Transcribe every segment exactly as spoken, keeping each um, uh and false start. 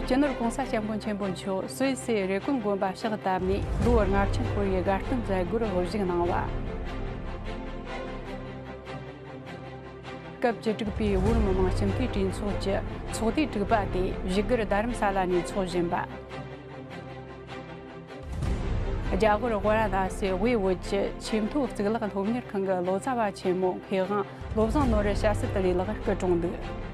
སྤྱི་ནོར་༸གོང་ས་༸སྐྱབས་མགོན་ཆེན་པོ་མཆོག་སུད་སིའི་རེ་ཀོན་དགོན་པ་ཕྱག་བཏབ་ནས་ལོ་ལྔ་བཅུ་འཁོར་བའི་དགའ་སྟོན་མཛད་སྒོར་དབུ་བཞུགས་གནང་བ། སྐབས་བཅུ་དྲུག་པའི་བོད་མི་མང་སྤྱི་འཐུས་གྲོས་ཚོགས་ཀྱི་ཚོགས་དུས་དྲུག་པ་དེ་བཞུགས་སྒར་རྡ་རམ་ས་ལ་ནས་འཚོགས་བཞིན་པ། རྒྱ་གར་ཝཱ་ར་ཎ་སི་དབུས་བོད་ཀྱི་ཆེས་མཐོའི་གཙུག་ལག་སློབ་གཉེར་ཁང་གི་ལོ་ཙཱ་བ་ཆེན་མོ་མཁས་དབང་བློ་བཟང་ནོར་བུ་ཤཱ་སི་ཏི་ལའི་ལགས་སྐུ་གྲོངས་འདུག།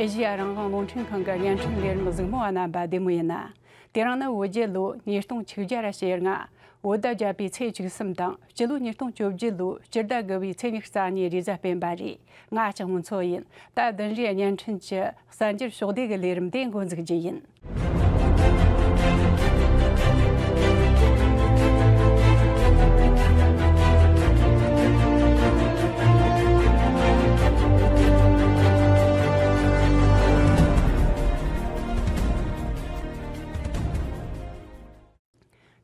ཨེ་ཤེ་ཡ་རང་དབང་རླུང་འཕྲིན་ཁང་གི་བརྙན་འཕྲིན་ལས་རིམ་གཟིགས་མོ་བ་རྣམ་པ་བདེ་མོ་ཡིན་ན། དེ་རིང་ནི་བོད་རྒྱལ་ལོ་ཉིས་སྟོང་ཆིག་བརྒྱ་ར་ཞེ་ལྔ། བོད་ཟླ་བརྒྱད་པའི་ཚེས་བཅུ་གསུམ་དང་སྤྱི་ལོ་ཉིས་སྟོང་བཅོ་བརྒྱད་ལོའི་སྤྱི་ཟླ་དགུ་པའི་ཚེས་ཉི་ཤུ་རྩ་གཉིས་རེས་གཟའ་སྤེན་པ་རེད། ང་ལྕགས་མོ་མཚོ་ཡིན། ད་བདུན་རེའི་བརྙན་འཕྲིན་གྱི་གསར་འགྱུར་ཕྱོགས་བསྡུས་ཀྱི་ལས་རིམ་དེ་འགོ་འཛུགས་རྒྱུ་ཡིན།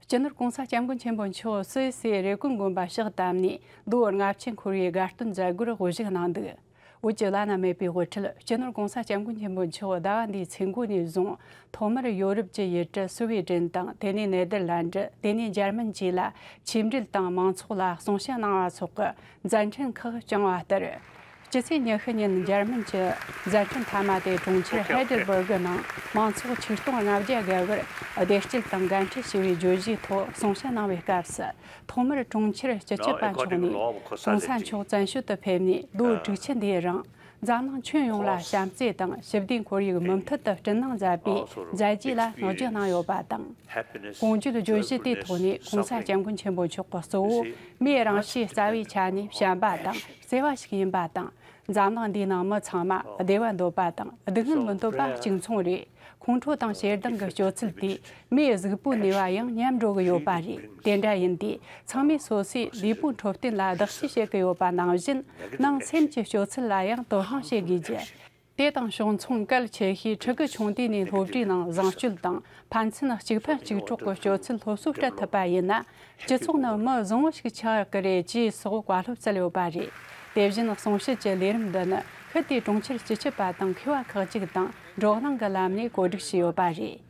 སྤྱི་ནོར་༸གོང་ས་༸སྐྱབས་མགོན་ཆེན་པོ་མཆོག་སུད་སིའི་རེ་ཀོན་དགོན་པ་ཕྱག་བཏབ་ནས་ལོ་ལྔ་བཅུ་འཁོར་བའི་དགའ་སྟོན་མཛད་སྒོར་དབུ་བཞུགས་གནང་འདུག། བོད་ཀྱི་བླ་ན་མེད་པའི་དབུ་ཁྲིད་སྤྱི་ནོར་༸གོང་ས་༸སྐྱབས་མགོན་ཆེན་པོ་མཆོག་ཟླ་བ་འདིའི་ཚེས་འགོ་ནས་བཟུང་ཐོག་མར་ཡོ་རོབ་ཀྱི་ཡུལ་གྲུ་སུའེ་ཏེན་དང་དེ་ནས་ནེ་དར་ལན་ཌི། དེ་ནས་འཇར་མན་བཅས་ལ་ཆིབས་འགྲུལ་དང་མང་ཚོགས་ལ་གསུང་བཤད་གནང་བ་སོགས་ཀྱི་མཛད་འཕྲིན་ཁག་བསྐྱངས་བ་ལྟར། སྤྱི་ཚེས་ཉི་ཤུ་ཉིན་འཇར་མན་གྱི་མཛད་འཕྲིན་མཐའ་མ་དེ་གྲོང་ཁྱེར་ཧའེ་ཌེལ་བྷར་གི་ནང་མང་ཚོགས་ཆིག་སྟོང་ལྔ་བརྒྱ་བརྒལ་བར་བདེ་སྐྱིད་དང་འགན་འཁྲི་ཞུ་བའི་བརྗོད་གཞིའི་ཐོག་གསུང་བཤད་གནང་བའི་སྐབས་སུ། ཐོག་མར་གྲོང་ཁྱེར་སྤྱི་ཁྱབ་པ་མཆོག་ནས་༸གོང་ས་མཆོག་བཙན་བྱོལ་དུ་ཕེབས་ནས་ལོ་དྲུག་ཅུ་འདིའི་རིང་འཛམ་གླིང་ཁྱོན་ཡོངས་ལ་བྱམས་བརྩེ་དང་ཞི་བདེའི་ཁོར་ཡུག་མུ་མཐུད་དུ་བསྐྲུན་གནང་མཛད་པའི་མཛད་རྗེས་ལ་བསྔགས་བརྗོད་གནང་ཡོད་པ་དང་། གོང་བརྗོད་བརྗོད་གཞི་དེའི་ཐོག་ནས་༸གོང་ས་༸སྐྱབས་མགོན་ཆེན་པོ་མཆོག་གི་གཙོ་བོ་མིའི་རང་གཤིས་རྩ་བའི་ཆ་ནས་བྱམས་པ་དང་བརྩེ་བ་ཞིག་ཡིན་པ་དང་། འཛམ་གླིང་འདིའི་ནང་མི་ཚང་མ་བདེ་བ་འདོད་པ་དང་སྡུག་བསྔལ་མི་འདོད་པ་གཅིག་མཚུངས་རེད། ཁོང་ཁྲོ་དང་ཞེ་སྡང་གི་སྤྱོད་ཚུལ་དེས་མིའི་གཟུགས་པོའི་ནུས་པ་ཡང་ཉམས་འགྲོ་གི་ཡོད་པ་རེད། དེ་འདྲ་ཡིན་དུས་ཚང་མས་སོ་སོའི་ལུས་པོའི་འཕྲོད་བསྟེན་ལ་བདག་གཅེས་བྱེད་ཀྱི་ཡོད་པ་ནང་བཞིན་ནང་སེམས་ཀྱི་སྤྱོད་ཚུལ་ལ་ཡང་དོ་སྣང་བྱེད་དགོས་རྒྱུ། དེ་དང་ཕྱོགས་མཚུངས་གལ་ཆེ་ཤོས་ཕྲུ་གུ་ཆུང་དུས་ནས་སློབ་གྲྭའི་ནང་བཟང་སྤྱོད་དང་ཕན་ཚུན་གཅིག་ཕན་གཅིག་གྲོགས་ཀྱི་སྤྱོད་ཚུལ་སློབ་གསོ་སྤྲད་ཐུབ་པ་ཡིན་ན། སྤྱི་ཚོགས་ནི་མི་བཟང་བོ་ཞིག་ཆགས་ཀྱི་རེད་ཅེས་སོགས་བཀའ་སློབ་སྩལ་ཡོད་པ་རེད། དེ་བཞིན་གསུང་བཤད་ཀྱི་ལས་རིམ་འདི་ནི་ཤུལ་དེ་གྲོང་ཁྱེར་སྤྱི་ཁྱབ་པ་དང་མཁས་པ་ཁག་ཅིག་དང་འགྲོ་གླེང་གི་ལམ་ནས་གོ་སྒྲིག་བྱས་ཡོད་པ་རེད།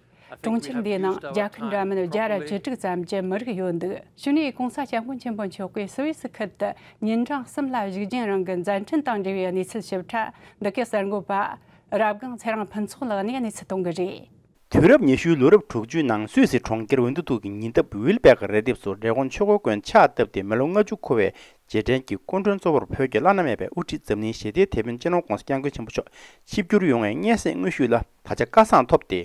གྲོང་ཁྱེར་འདིའི་ནང་རྒྱལ་ཁབ་འདྲ་མིན་བརྒྱ་ར་བཅུ་དྲུག་ཙམ་གྱི་མི་རིགས་ཡོད་འདུག། གཞུག་ནས་༸གོང་ས་༸སྐྱབས་མགོན་ཆེན་པོ་མཆོག་གིས་སུད་སི་ཁུལ་དུ་ཉིན་གྲངས་གསུམ་ལ་བཞུགས་རྒྱུན་རིང་གི་མཛད་འཕྲིན་དང་འབྲེལ་བའི་གནས་ཚུལ་ཞིབ་ཕྲ་འདི་གའི་གསར་འགོད་པ་རབ་སྒང་ཚེ་རིང་ཕུན་ཚོགས་ལགས་ནས་གནས་ཚུལ་གཏོང་གི་རེད། དུས་རབས་ཉི་ཤུའི་ལོ་རབས་དྲུག་ཅུའི་ནང་སུད་སི་གྲོང་ཁྱེར་ཝིན་ཏུ་ཐུག་གི་ཉེ་འདབས་ཝིལ་བེག་རི་ལྡེབས་སུ་རི་ཀོན་ཆོས་འཁོར་དགོན་ཕྱག་བཏབ་སྟེ་མི་ལོ་ལྔ་བཅུ་འཁོར་བའི་རྗེས་དྲན་གྱི་སྐུ་མགྲོན་གཙོ་བོར་བོད་ཀྱི་བླ་ན་མེད་པའི་དབུ་ཁྲིད་འཛམ་གླིང་ཞི་བདེའི་དེད་དཔོན་སྤྱི་ནོར་༸གོང་ས་༸སྐྱབས་མགོན་ཆེན་པོ་མཆོག་ཆིབས་བསྒྱུར་ཡོང་བའི་སྙན་སེང་དངོས་ཞུས་ལ་ད་ཆ་སྐལ་བཟང་ཐོབ་སྟེ།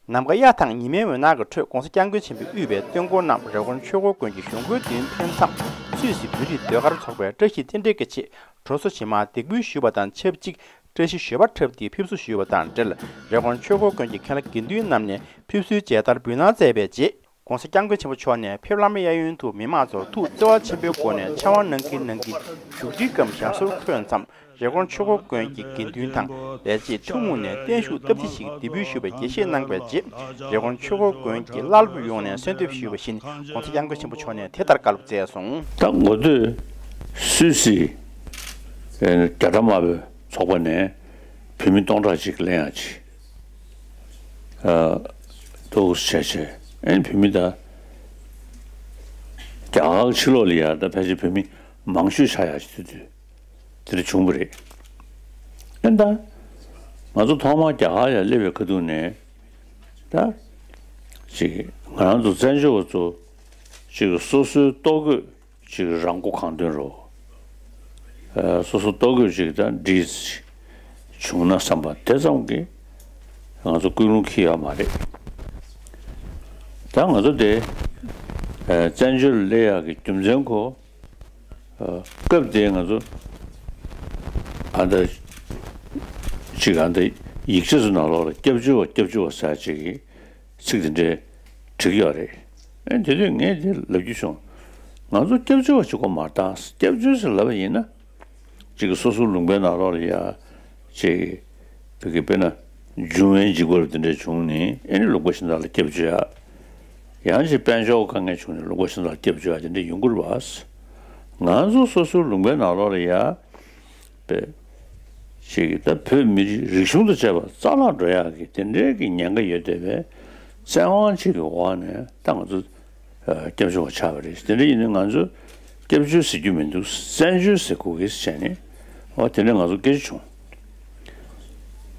ནམ་མཁའ་གཡའ་དང་ཉི་མའི་འོད་སྣང་གི་ཁྲོད་༸གོང་ས་༸སྐྱབས་མགོན་ཆེན་པོས་དབུས་པའི་སྟོན་འཁོར་རྣམས་རི་ཀོན་ཆོས་འཁོར་དགོན་གྱི་གཞུང་སྒོའི་མདུན་ཕེབས་མཚམས་སུད་སི་བོད་རིགས་ཟློས་གར་ཚོགས་པའི་བཀྲ་ཤིས་རྟེན་འབྲེལ་གྱི་ཆེད་གྲོ་སོ་བྱེ་མ་འདེགས་འབུལ་ཞུས་པ་དང་ཆབས་ཅིག་བཀྲ་ཤིས་ཞོལ་པ་འཁྲབ་སྟེ་ཕེབས་བསུ་ཞུས་པ་དང་འབྲེལ་རི་ཀོན་ཆོས་འཁོར་དགོན་གྱི་མཁན་བླ་དགེ་འདུན་རྣམས་ནས་ཕེབས་བསུའི་མཇལ་དར་འབུལ་གནང་མཛད་པའི་རྗེས། ༸གོང་ས་༸སྐྱབས་མགོན་ཆེན་པོ་མཆོག་ནས་ཕེབས་ལམ་གཡས་གཡོན་དུ་མི་མང་ཚོར་ཐུགས་བརྩེ་བ་ཆེན་པོའི་སྒོ་ནས་ཕྱག་དབང་གནང་གིན་གནང་གིན་བཞུགས་ཁྲིའི་སྐམ་ཞབས་སོར་འཁོད་མཚམས་རི་ཀོན་ཆོས་འཁོར་དགོན་གྱི་དགེ་འདུན་དང་ལས་བྱེད་ཐུན་མོང་ནས་བརྟན་བཞུགས་སྟབས་བདེ་ཞིག་འདེགས་འབུལ་ཞུས་པའི་དགྱེས་བཞེས་གནང་བའི་རྗེས་རི་ཀོན་ཆོས་འཁོར་དགོན་གྱི་བླ་སློབ་ཡོངས་ནས་གསོལ་འདེབས་ཞུས་པ་བཞིན་༸གོང་ས་༸སྐྱབས་མགོན་ཆེན་པོ་མཆོག་ནས་དེ་ལྟར་བཀའ་སློབ་སྩལ་སོང་། ད་འགོ་སྟོད་སུད་སི་རྒྱ་གྲམ་དམར་པོའི་ཚོགས་པ་ནས་བོད་མི་སྟོང་ཕྲག་གཅིག་གླེང་ཡག་ཅིག་ཨ་ཏོག་ཙམ་བྱས་བྱས་ཨ་ནི་བོད་མི་ད་རྒྱ་གར་ཕྱི་ལོགས་ལ་ཡ་ད་ཕལ་ཆེར་བོད་མི་མང་ཤོས་ཆགས་ཡག་ཅིག་དུས་དུས་དེ་འདྲ་བྱུང་བ་རེད། ཨ་ནི་ད་ང་ཚོ་ཐོག་མར་རྒྱ་གར་ཡ་སླེབས་པའི་ཁ་ཐུག་ནས་ད་ཅིག་ང་རང་ཚོ་བཙན་བྱོལ་བ་ཚོ་ཅིག་སོ་སོའི་ལྟོ་གོས་ཅིག་རང་མགོ་གང་ཐོན་རོ། ཨ་སོ་སོ་ལྟོ་གོས་ཅིག་དང་འདྲིས་བྱུང་ན་བསམ་པ་དེ་ཙམ་གྱིས་ང་ཚོ་ཀུན་སློང་འཁྱེར་ཡོད་མ་རེད། ད་ང་ཚོ་དེ་ཨ་བཙན་བྱོལ་སླེབས་ཡག་གི་རྒྱུ་མཚན་ཁོ་ཨ་སྐབས་དེ་ང་ཚོ་ཨ་ད་ཅིག་ཨ་ད་ཡིག་ཆ་ཚོ་ནང་ལོགས་ལ་སྐྱབས་བཅོལ་བ་སྐྱབས་བཅོལ་བ་ཟེར་ཅིག་གིས། ཚིག་དེ་འདྲས་བྲིས་ཡོད་རེད། ཨེ་དེ་དུས་ངས་དེ་ལབ་རྒྱུ་བྱུང་། ང་ཚོ་སྐྱབས་བཅོལ་བ་ཞིག་གོ་མ་བཏང་། སྐྱབས་བཅོལ་ཟེར་ལབ་པ་ཡིན་ན། གཅིག་གི་སོ་སོ་ལུང་པའི་ནང་ལོགས་ལ་ཡ། གཅིག་གི་བོད་ཀྱི་དཔེར་ན། འབྱུང་བའི་འཇིགས་པ་རུ་དེ་འདྲས་བྱུང་ནས་ཨེ་ནི་ལུང་པ་གཞན་དག་ལ་སྐྱབས་བཅོལ་ཡ། ཡང་ཅིག་དཔལ་འབྱོར་དཀའ་ངལ་བྱུང་ནས་ལུང་པ་གཞན་དག་ལ་སྐྱབས་བཅོལ་ཡ་དེ་འདྲས་ཡོང་གི་རེད་བ། ང་ཚོ་སོ་སོའི་ལུང་པའི་ནང་ལོགས་ལ་ཡ། པའི་ ཅིག་ད་བོད་མི་རིགས་རིག་གཞུང་དང་བཅས་པ་རྩ་བརླག་འགྲོ་ཡག་གི་དེ་འདྲའི་གི་ཉེན་ཁ་ཡོད་བསྡད་པའི་བཙན་དབང་ཅིག་གི་འོག་ནས་ད་ང་ཚོ་ཨ་སྐྱབས་བཅོལ་བ་ཆགས་པ་རེད། དེ་འདྲ་ཡིན་ན་ང་ཚོ་སྐྱབས་བཅོལ་ཟེར་རྒྱུ་མི་འདུག་བཙན་བྱོལ་ཟེར་དགོས་ཀྱི་བྱས་ནས་འོ་དེ་འདྲ་ང་ཚོ་སྐད་ཆ་བྱུང་།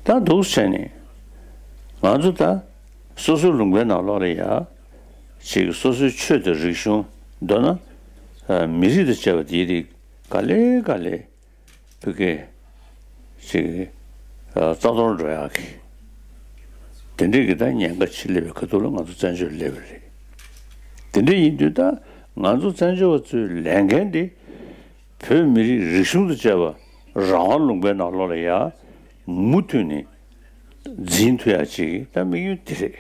ད་འདུག་བྱས་ནས་ང་ཚོ་ད་སོ་སོའི་ལུང་པའི་ནང་ལོགས་ལ་ཡ་ཅིག་སོ་སོའི་ཆོས་དང་རིག་གཞུང་མདོར་ན་ཨ་མི་རིགས་དང་བཅས་པ་དེའི་རིགས་ག་ལེ་ག་ལེ། བོད་སྐད་ཅིག་ཨ་རྩ་གཏོར་འགྲོ་ཡག་གི་དེ་འདྲའི་གི་ད་ཉེན་ཁ་ཅིག་སླེབས་པའི་ཁ་ཐུག་ལ་ང་ཚོ་བཙན་བྱོལ་སླེབས་པ་རེད། དེ་འདྲ་ཡིན་དུས་ད་ང་ཚོ་བཙན་བྱོལ་བ་ཚོའི་ལས་འགན་དེ་བོད་མི་རིགས་རིག་གཞུང་དང་བཅས་པ་རང་དབང་ལུང་པའི་ནང་ལོགས་ལ་ཡ་མུ་མཐུད་ནས་འཛིན་ཐུབ་ཡག་ཅིག་ད་དམིགས་ཡུལ་དེ་རེད།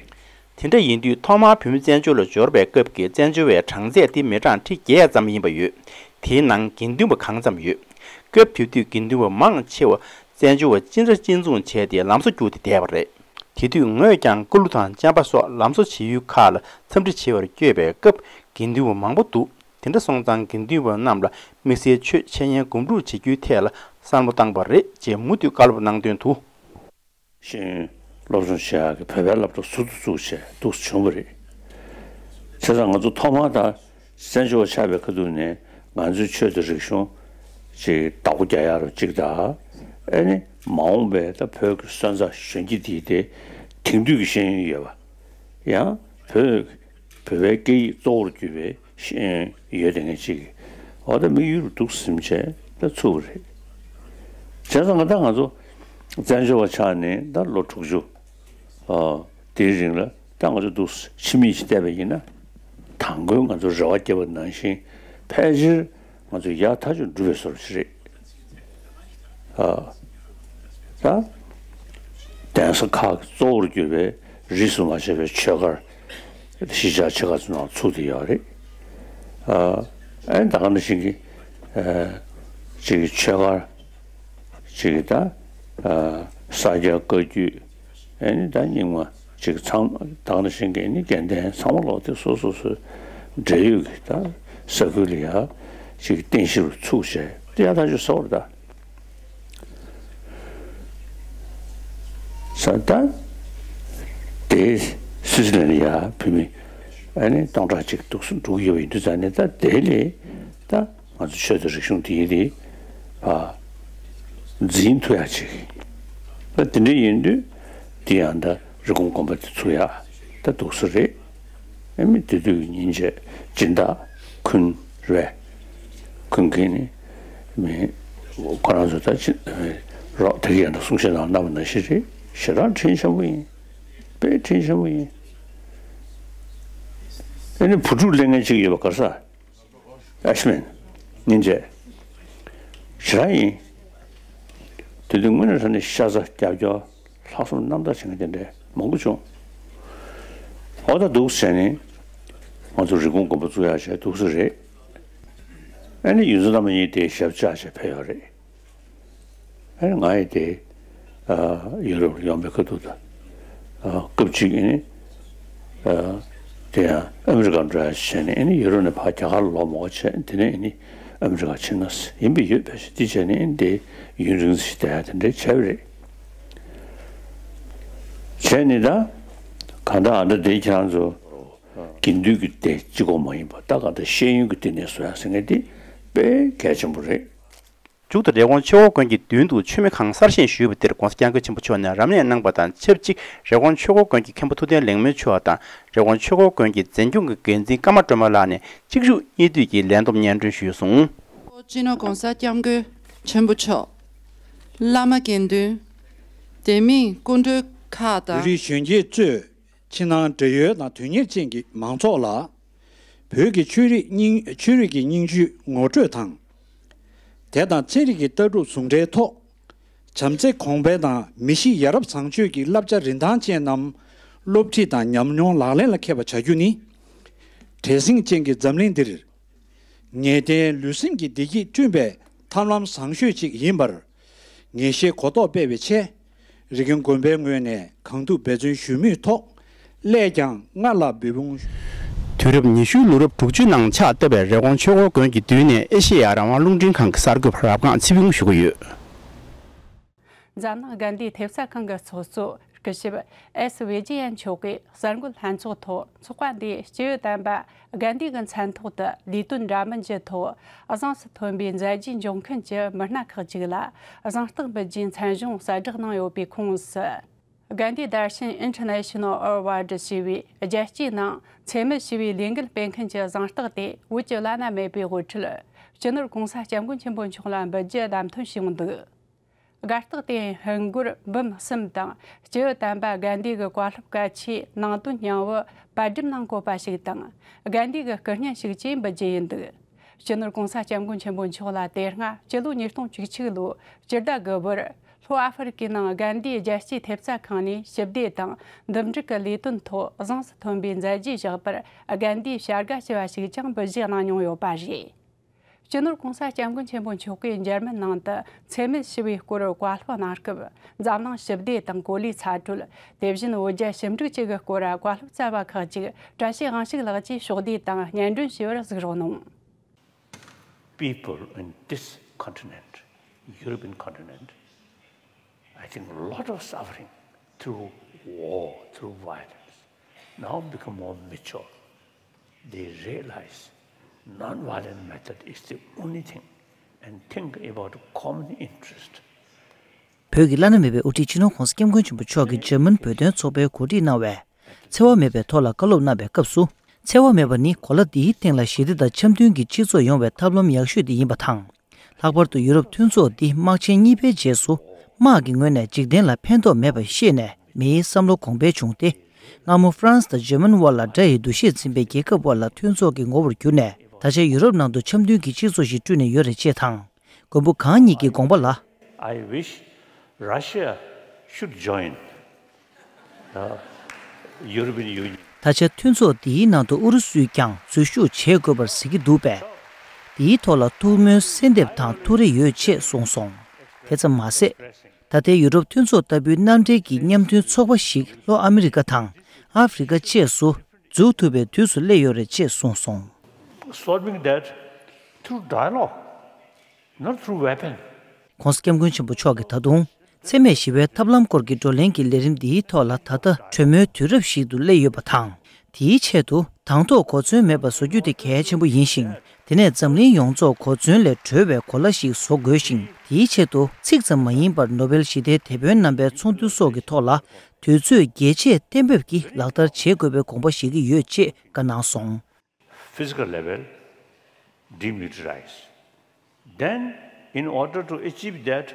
དེ་འདྲ་ཡིན་དུས་ཐོག་མར་བོད་མི་བཙན་བྱོལ་ལ་འབྱོར་བའི་སྐབས་ཀྱི་བཙན་བྱོལ་བའི་གྲངས་ཚད་དེ་མི་གྲངས་ཁྲི་བརྒྱད་ཙམ་ཡིན་པ་ཡོད། དེའི་ནང་དགེ་འདུན་པ་གང་ཙམ་ཡོད། སྐབས་དེ་དུས་དགེ་འདུན་པ་མང་ཆེ་བ་བཙན་བྱོལ་བ་ཅི་འདྲ་སྐྱིད་མཚུངས་བྱས་ཏེ་ལམ་བཟོ་རྒྱུགས་ཏེ་བསྡད་པ་རེད། དེ་དུས་ངོས་ཀྱང་ཀ་ལུ་དང་ཅམ་པ་སོགས་ལམ་བཟོ་བྱེད་ཡུལ་ཁག་ལ་འཚམས་འདྲི་བྱེད་པར་བསྐྱོད་པའི་སྐབས་དགེ་འདུན་པ་མང་པོ་འདུག་དེ་འདྲ་སོང་ཙང་དགེ་འདུན་པ་རྣམས་ལ་དམིགས་བསལ་ཆོས་འཆད་ཉན་སྒོམ་སྒྲུབ་བྱེད་རྒྱུའི་ཐད་ལ་བསམ་བློ་བཏང་པ་རེད་ཅེས་མུ་མཐུད་བཀའ་སློབ་གནང་དོན་དུ། ཤེས་ཡོན་སློབ་སྦྱོང་བྱེད་ཡག་གི་བོད་པའི་སློབ་གྲྭ་ཟུར་དུ་བཙུགས་བྱས་འདུག་བྱུང་བ་རེད། བྱས་ཙང་ང་ཚོ་ཐོག་མར་ད་བཙན་བྱོལ་བ་ཆགས་པའི་ཁ་ཐུག་ནས་ང་ཚོའི་ཆོས་དང་རིག་གཞུང་ཅིག་བདག་པོ་རྒྱག་ཡག་རུ་གཅིག་དང་ཨེ་ནི་མ་འོངས་པའི་ད་བོད་ཀྱི་སོན་རྩ་གཞོན་སྐྱེས་དེ་དེ་དེང་དུས་ཀྱི་ཤེས་ཡོན་ཡོད་པ་ཡང་བོད་བོད་པའི་སྐད་ཡིག་གཙོ་བོར་གྱུར་པའི་ཤེས་ཡོན་ཡོད་དེ་ངས་ཅིག་འོ་ད་དམིགས་ཡུལ་འདུག་ཟིན་བྱས་ད་ཚུགས་པ་རེད། བྱས་ཙང་ད་ང་ཚོ་བཙན་བྱོལ་བ་ཆགས་ནས་ད་ལོ་དྲུག་ཅུ་ཨ་དེའི་རིང་ལ་ད་ང་ཚོ་འདུག་ཕྱི་མིག་ཅིག་བལྟས་པ་ཡིན་ན་དང་པོའི་ང་ཚོ་རེ་བ་བརྒྱབ་པ་ནང་བཞིན་ཕལ་ཆེར་ང་ཚོ་ཡག་ཐག་ཆོད་འགྲུབ་པའི་བཟོ་འདྲ་ཞིག་རེད། ཨ། ད། གདན་ས་ཁག་གི་གཙོ་བོར་གྱུར་པའི་རིས་སུ་མ་ཆད་པའི་ཆོས་སྒར་གཞིས་ཆགས་ཆེ་ཁག་ཚོའི་ནང་ཚུགས་བསྡད་ཡོད་རེད། ཨ། ཨ་ནི་ད་ག་ནང་བཞིན་གྱི། ཨ། གཅིག་གི་ཆོས་སྒར། གཅིག་གི་ད། ཨ། ས་སྐྱ་བཀའ་བརྒྱུད། ཨ་ནི་ད་རྙིང་མ། ཅིག་ཚང་ད་ག་ནང་བཞིན་གྱི་ནི་དགེ་ལྡན་ཚང་མ་ལོག་སྟེ་སོ་སོ་སོའི་འབྲེལ་ཡོད་ཀྱི་ད་ས་ཁུལ་ལ་ཡ་ཅིག་རྟེན་གཞི་རུ་ཚུགས་བྱས་དེ་ཡ་ཐག་ཆོད་ཟེར་བ་རེད་ད། ས་ད་དེ་སི་སི་ལན་ལ་ཡ་བོད་མི་ཨ་ནི་སྟོང་ཕྲག་གཅིག་འདུག་སེ་འགྲོ་གི་ཡོད་པ་ཡིན་དུས་ཙང་ནས་ད་དེ་ལས་ད། ང་ཚོ་ཆོས་དང་རིག་གཞུང་དེའི་རིགས་ཨ་འཛིན་ཐུབ་ཡག་ཅིག་ད་དེ་འདྲ་ཡིན་དུས་དེ་ཡང་ད་རི་ཀོན་དགོན་པ་དེ་ཚུགས་ཡག་ད་འདུག་སེ་རེད། ཨ་མི་དེ་དུས་ཉིན་བྱེད་སྦྱིན་བདག་ཁུན་རེད། ཁུན་གིས་ནི་མི་ཁོ་རང་ཚོ་ད་ཅི་རོགས་དེ་གི་ཡང་ད་གསུང་བཤད་དང་གནང་བ་ནང་བཞིན་རེད། ཞེ་དྲག་དྲིན་ཆེན་པོ་ཡིན། དཔེ་དྲིན་ཆེན་པོ་ཡིན། ཨ་ནི་བུ་ཕྲུག་གླེང་མཁན་ཅིག་ཡོད་པ་ག་རེ་ཟེར། ཨེ་ཤི་མན། སྙིང་རྗེ། ཞེ་དྲག་ཡིན། དེ་དུས་དངོས་གནས་དྲང་གནས་ཤ་ཚ་རྒྱབ་སྐྱོར་ལྷག་བསམ་རྣམ་དག་བྱེད་མཁན་དེ་འདྲའི་མང་པོ་བྱུང་། འོ་ད་འདུག་སེ་བྱས་ནས་ང་ཚོ་རི་ཀོན་དགོན་པ་བཙུགས་ཡག་བྱས་འདུག་སེ་རེད། ཨ་ནི་ཡོངས་འཛིན་རྣམ་པ་གཉིས་དེ་ཞབས་བཅགས་བྱས་ཕེབས་ཡོད་རེད། ཨ་ནི་ང་ཡི་དེ་ཨ་ཡུ་རོབ་ལ་ཡོང་པའི་ཁ་ཐུག་ཏུ་ཨ་སྐབས་གཅིག་ཨ་ནི་ཨ་དེ་ཡང་ཨ་མི་རི་ཀར་འགྲོ་ཡག་བྱས་ནས་ཨ་ནི་ཡུ་རོབ་ནས་ཕར་རྒྱ་གར་ལ་ལོག་མ་དགོས་བྱས་དེ་ནས་ཨ་ནི་ཨ་མི་རི་ཀར་ཕྱིན་ན་ཡིན་པས་ཡོད་པས་དེ་བྱས་ནས་ཨ་ནི་དེ་ཡུན་རིང་ཙམ་ཞིག་བསྡད་ཡག་དེ་འདྲ་བྱས་པ་རེད། བྱས་ནས་ད་གང་ལྟར་ཨ་འདྲ་དེ་ཁྱེད་རང་ཚོ་དགེ་འདུན་གྱི་སྡེ་གཅིག་པོ་མ་ཡིན་པ་ད་གང་ལྟར་ཤེས་ཡོན་གྱི་སྡེ་ནས་བཟོ་ཡག་ཟེར་མཁན་དེ་དཔེ་གལ་ཆེན་པོ་རེད། མཇུག་ཏུ་རི་ཀོན་ཆོས་འཁོར་དགོན་གྱི་མདུན་དུ་མཆོད་མེ་ཁང་གསར་བཞེངས་ཞུས་པ་དེར་༧གོང་ས་༧སྐྱབས་མགོན་ཆེན་པོ་མཆོག་ནས་རབ་གནས་གནང་པ་དང་ཆབས་ཅིག་རི་ཀོན་ཆོས་འཁོར་དགོན་གྱི་མཁན་པོ་ཐུབ་བསྟན་ལེགས་སྨོན་མཆོག་དང་རི་ཀོན་ཆོས་འཁོར་དགོན་གྱི་འཛིན་སྐྱོང་གི་འགན་འཛིན་ཀརྨ་སྒྲོལ་མ་ལགས་ནས་གཅིག་མཇུག་གཉིས་མཐུད་ཀྱིས་ལན་འདེབས་སྙན་སྒྲོན་ཞུས་སོང་། སྤྱི་ནོར་༧གོང་ས་༧སྐྱབས་མགོན་ཆེན་པོ་མཆོག་བླ་མ་དགེ་འདུན། དེ་མིན་སྐུ་མགྲོན་ཁག་དང་། བོད་རིགས་གཞོན་སྐྱེས་གཙོས་ཕྱི་ནང་འབྲེལ་ཡོད་དང་དོན་གཉེར་ཅན་གྱི་མང་ཚོགས་ལ། བོད་ཀྱི་ཆོས་རིག་རྙིང་ཆོས་རིག་གི་རྙིང་བཅུད་ངོ་སྤྲོད་དང་། དེ་དང་ཚན་རིག་གི་ལྟ་གྲུབ་ཟུང་འབྲེལ་ཐོག་བྱམས་བརྩེ་གོང་འཕེལ་དང་མི་གཤིས་ཡ་རབས་བཟང་སྤྱོད་ཀྱི་བསླབ་བྱ་རིན་ཐང་ཅན་རྣམས་སློབ་ཁྲིད་དང་ཉམས་མྱོང་ལག་ལེན་ལ་འཁེལ་བ་བྱ་རྒྱུ་ནི། བྲེལ་ཟིང་ཅན་གྱི་འཛམ་གླིང་འདིར། ངེས་གཏན་ལུས་སེམས་ཀྱི་བདེ་སྐྱིད་བསྐྲུན་པའི་ཐབས་ལམ་བཟང་ཤོས་ཅིག་ཡིན་པར། ངེས་ཤེས་གོ་རྟོགས་སྤེལ་བའི་ཆེད། རི་ཀོན་དགོན་པའི་ངོས་ནས་གང་ཐུབ་འབད་བརྩོན་ཞུས་མུས་ཐོག་སླད་ཀྱང་སྔར་ལ་འབད་འབུངས། དུས་རབས་ཉི་ཤུའི་ལོ་རབས་དྲུག་ཅུའི་ནང་ཕྱག་བཏབ་པའི་རི་ཀོན་ཆོས་འཁོར་དགོན་གྱི་མདུན་ནས་ཨེ་ཤེ་ཡ་རང་དབང་རླུང་འཕྲིན་ཁང་གི་གསར་འགོད་པ་རབ་སྒང་ཚེ་ཕུན་ཞུ་གི་ཡོད། འཛམ་གླིང་དགའ་ལྡན་ཐེབས་རྩ་ཁང་གི་ཚོགས་གཙོ་སྐུ་ཞབས་ཨེས་བི་ཇི་ཡན་མཆོག་གིས་གསར་འགོད་ལྷན་ཚོགས་ཐོག་ཚོགས་པ་འདིས་སྤྱི་ཡོད་བསྟན་པ་དགའ་ལྡན་གྱི་མཚན་ཐོག་ཏུ་ལས་དོན་འདྲ་མིན་གྱི་ཐོག་གཟེངས་སུ་ཐོན་པའི་མཛད་རྗེས་འཇོག་མཁན་གྱི་མི་སྣ་ཁག་ཅིག་ལ་གཟེངས་རྟགས་འབུལ་རྒྱུའི་མཚན་གཞུང་གསལ་བསྒྲགས་གནང་ཡོད་པའི་ཁོངས་སུ། དགའ་ལྡན་དར་ཤིན་International Award ཞེས་པའི་རྒྱལ་སྤྱིའི་ནང་འཚེ་མེད་ཞི་བའི་ལས་འགུལ་སྤེལ་མཁན་གྱི་གཟེངས་རྟགས་དེ་བོད་ཀྱི་བླ་ན་མེད་པའི་དབུ་ཁྲིད་སྤྱི་ནོར་༸གོང་ས་༸སྐྱབས་མགོན་ཆེན་པོ་མཆོག་ལ་འབུལ་རྒྱུ་བདམས་ཐོན་བྱུང་འདུག་དགའ་རྟགས་དེ་ཧིན་སྒོར་འབུམ་གསུམ་དང་སྤྱི་ཡོད་བསྟན་པ་དགའ་ལྡན་གྱི་བཀའ་སློབ་གལ་ཆེའི་ནང་དོན་སྙིང་བོ་པར་སྒྲིག་གནང་དགོས་པ་ཞིག་དང་། དགའ་ལྡན་གྱི་སྐུ་བརྙན་ཞིག་བཅས་འབུལ་རྒྱུ་ཡིན་འདུག་སྤྱི་ནོར་༸གོང་ས་༸སྐྱབས་མགོན་ཆེན་པོ་མཆོག་ལ་དེ་སྔ་སྤྱི་ལོ་ཉིས་སྟོང་བཅུ་གཅིག་ལོའི་སྤྱི་ཟླ་དགུ་པར་ལྷོ་ཨ་ཧྥེ་རི་ཀའི་ནང་དགའ་ལྡན་རྒྱལ་སྤྱིའི་ཐེབས་རྩ་ཁང་ནས་ཞི་བདེ་དང་འདུམ་འགྲིག་གི་ལས་དོན་ཐོག་གཟེངས་སུ་ཐོན་པའི་མཛད་རྗེས་བཞག་པར་དགའ་ལྡན་བྱ་དགའ་ཞེས་པ་ཞིག་ཀྱང་འབུལ་བཞེས་གནང་མྱོང་ཡོད་པ་རེད། སྤྱི་ནོར་༸གོང་ས་༸སྐྱབས་མགོན་ཆེན་པོ་མཆོག་གིས་འཇར་མན་ནང་དུ་འཚེ་མེད་ཞི་བའི་སྐོར་བཀའ་སློབ་གནང་སྐབས། འཛམ་གླིང་ཞི་བདེ་དང་གོ་ལའི་ཚ་དྲོད། དེ་བཞིན་བོད་རྒྱ་ཞི་འགྲིག་བཅས་ཀྱི་སྐོར་བཀའ་སློབ་སྩལ་བ་ཁག་ཅིག་བཀྲ་ཤིས་དབང་ཕྱུག་ལགས་ཀྱིས་ཕྱོགས་བསྡུས་དང་སྙན་སྒྲོན་ཞུས་པར་གཟིགས་རོགས་གནང་། People in this continent, European continent, I think a lot of suffering through war, through violence, now become more mature. They realize non-violent method is the only thing and think about common interest. བོད་ཀྱི་བླ་ན་མེད་པའི་དབུ་ཁྲིད་སྤྱི་ནོར་༸གོང་ས་༸སྐྱབས་མགོན་ཆེན་པོ་མཆོག་གིས་འཇར་མན་བོད་དོན་ཚོགས་པའི་གོ་སྒྲིག་གནང་བའི་འཚེ་བ་མེད་པའི་ཐོག་ལ་བཀའ་སློབ་གནང་བའི་སྐབས་སུ། འཚེ་བ་མེད་པ་ནི་གོ་ལ་འདིའི་སྟེང་ལ་ཞི་བདེ་དང་འཆམ་མཐུན་གྱི་སྤྱི་ཚོགས་ཡོང་བའི་ཐབས་ལམ་ཡག་ཤོས་དེ་ཡིན་པ་དང་། ལྷག་པར་དུ་ཡུ་རོབ་མཐུན་ཚོགས་འདི་དམག་ཆེན་གཉིས་པའི་རྗེས་སུ་དམག་གི་ངོས་ནས་འཇིག་རྟེན་ལ་ཕན་ཐོགས་མེད་པ་ཤེས་ནས་མིའི་བསམ་བློ་གོང་འཕེལ་བྱུང་སྟེ། སྔ་མོ་ཧྥ་རན་སི་དང་འཇར་མན་དབར་ལ་དགྲ་ཡི་འདུ་ཤེས་འཛིན་པའི་རྒྱལ་ཁབ་དབར་ལ་མཐུན་ཚོགས་ཀྱི་ངོ་བོར་གྱུར་ནས། ད་ཆ་ཡུ་རོབ་ནང་དུ་འཆམ་མཐུན་གྱི་སྤྱི་ཚོགས་ཤིག་བསྐྲུན་ནས་ཡོད་རེད་ཅེས་དང་། མགོན་པོ་གང་ཉིད་ཀྱི་དགོངས་པ་ལ། I wish Russia should join the European Union. ད་ཆ་མཐུན་ཚོགས་འདིའི་ནང་དུ་ཨུ་རུ་སུས་ཀྱང་འཛུལ་ཞུགས་བྱེད་དགོས་པར་གཟིགས་ཀྱི་འདུག་པས། འདིའི་ཐོག་ལ་ཐུགས་སྨོན་གསལ་འདེབས་དང་ཐུགས་རེ་ཡོད་ཅེས་གསུངས་སོང་། དེ་ཙམ་མ་ཟད། ད་ལྟའི་ཡུ་རོབ་མཐུན་ཚོགས་ལྟ་བུའི་མནའ་འབྲེལ་གྱི་མཉམ་མཐུན་ཚོགས་པ་ཞིག་ལྷོ་ཨ་མི་རི་ཀ་དང་ཨ་ཧྥེ་རི་ཀ་བཅས་སུ་འཛུགས་ཐུབ་པའི་དུས་སུ་སླེབས་ཡོད་རེད་ཅེས་གསུངས་སོང་། Solving that through dialogue, not through weapon. ༸གོང་ས་༸སྐྱབས་མགོན་ཆེན་པོ་མཆོག་གིས་ད་དུང་། འཚེ་མེད་ཞི་བའི་ཐབས་ལམ་སྐོར་གྱི་བགྲོ་གླེང་གི་ལས་རིམ་འདིའི་ཐོག་ལ་ད་ལྟ་གྲོས་མོལ་དུས་རབས་ཤིག་ཏུ་སླེབས་ཡོད་པ་དང་། དེའི་ཆེད་དུ་དང་ཐོག་གོ་མཚོན་མེད་པར་བཟོ་རྒྱུ་དེ་གལ་ཆེན་པོ་ཡིན་ཞིང་། དེ་ནས་འཛམ་གླིང་ཡོངས་རྫོགས་གོ་མཚོན་ལས་གྲོལ་བའི་གོ་ལ་ཞིག་བཟོ་དགོས་ཤིང་། དེའི་ཆེད་དུ་ཚིག་ཙམ་མ་ཡིན་པར་ནོ་བེལ་ཞི་བདེའི་དེད་དཔོན་རྣམ་པའི་ཚོགས་འདུ་སོགས་ཀྱི་ཐོག་ལ་དུས་ཚོད་རྒྱས་ཆེད་གཏན་འབེབས་ཀྱིས་ལག་བསྟར་བྱེད་དགོས་པའི་དགོངས་པ་བཞེས་ཀྱི་ཡོད་ཅེས་བཀའ་གནང་སོང་། Physical level, demilitarize. Then, in order to achieve that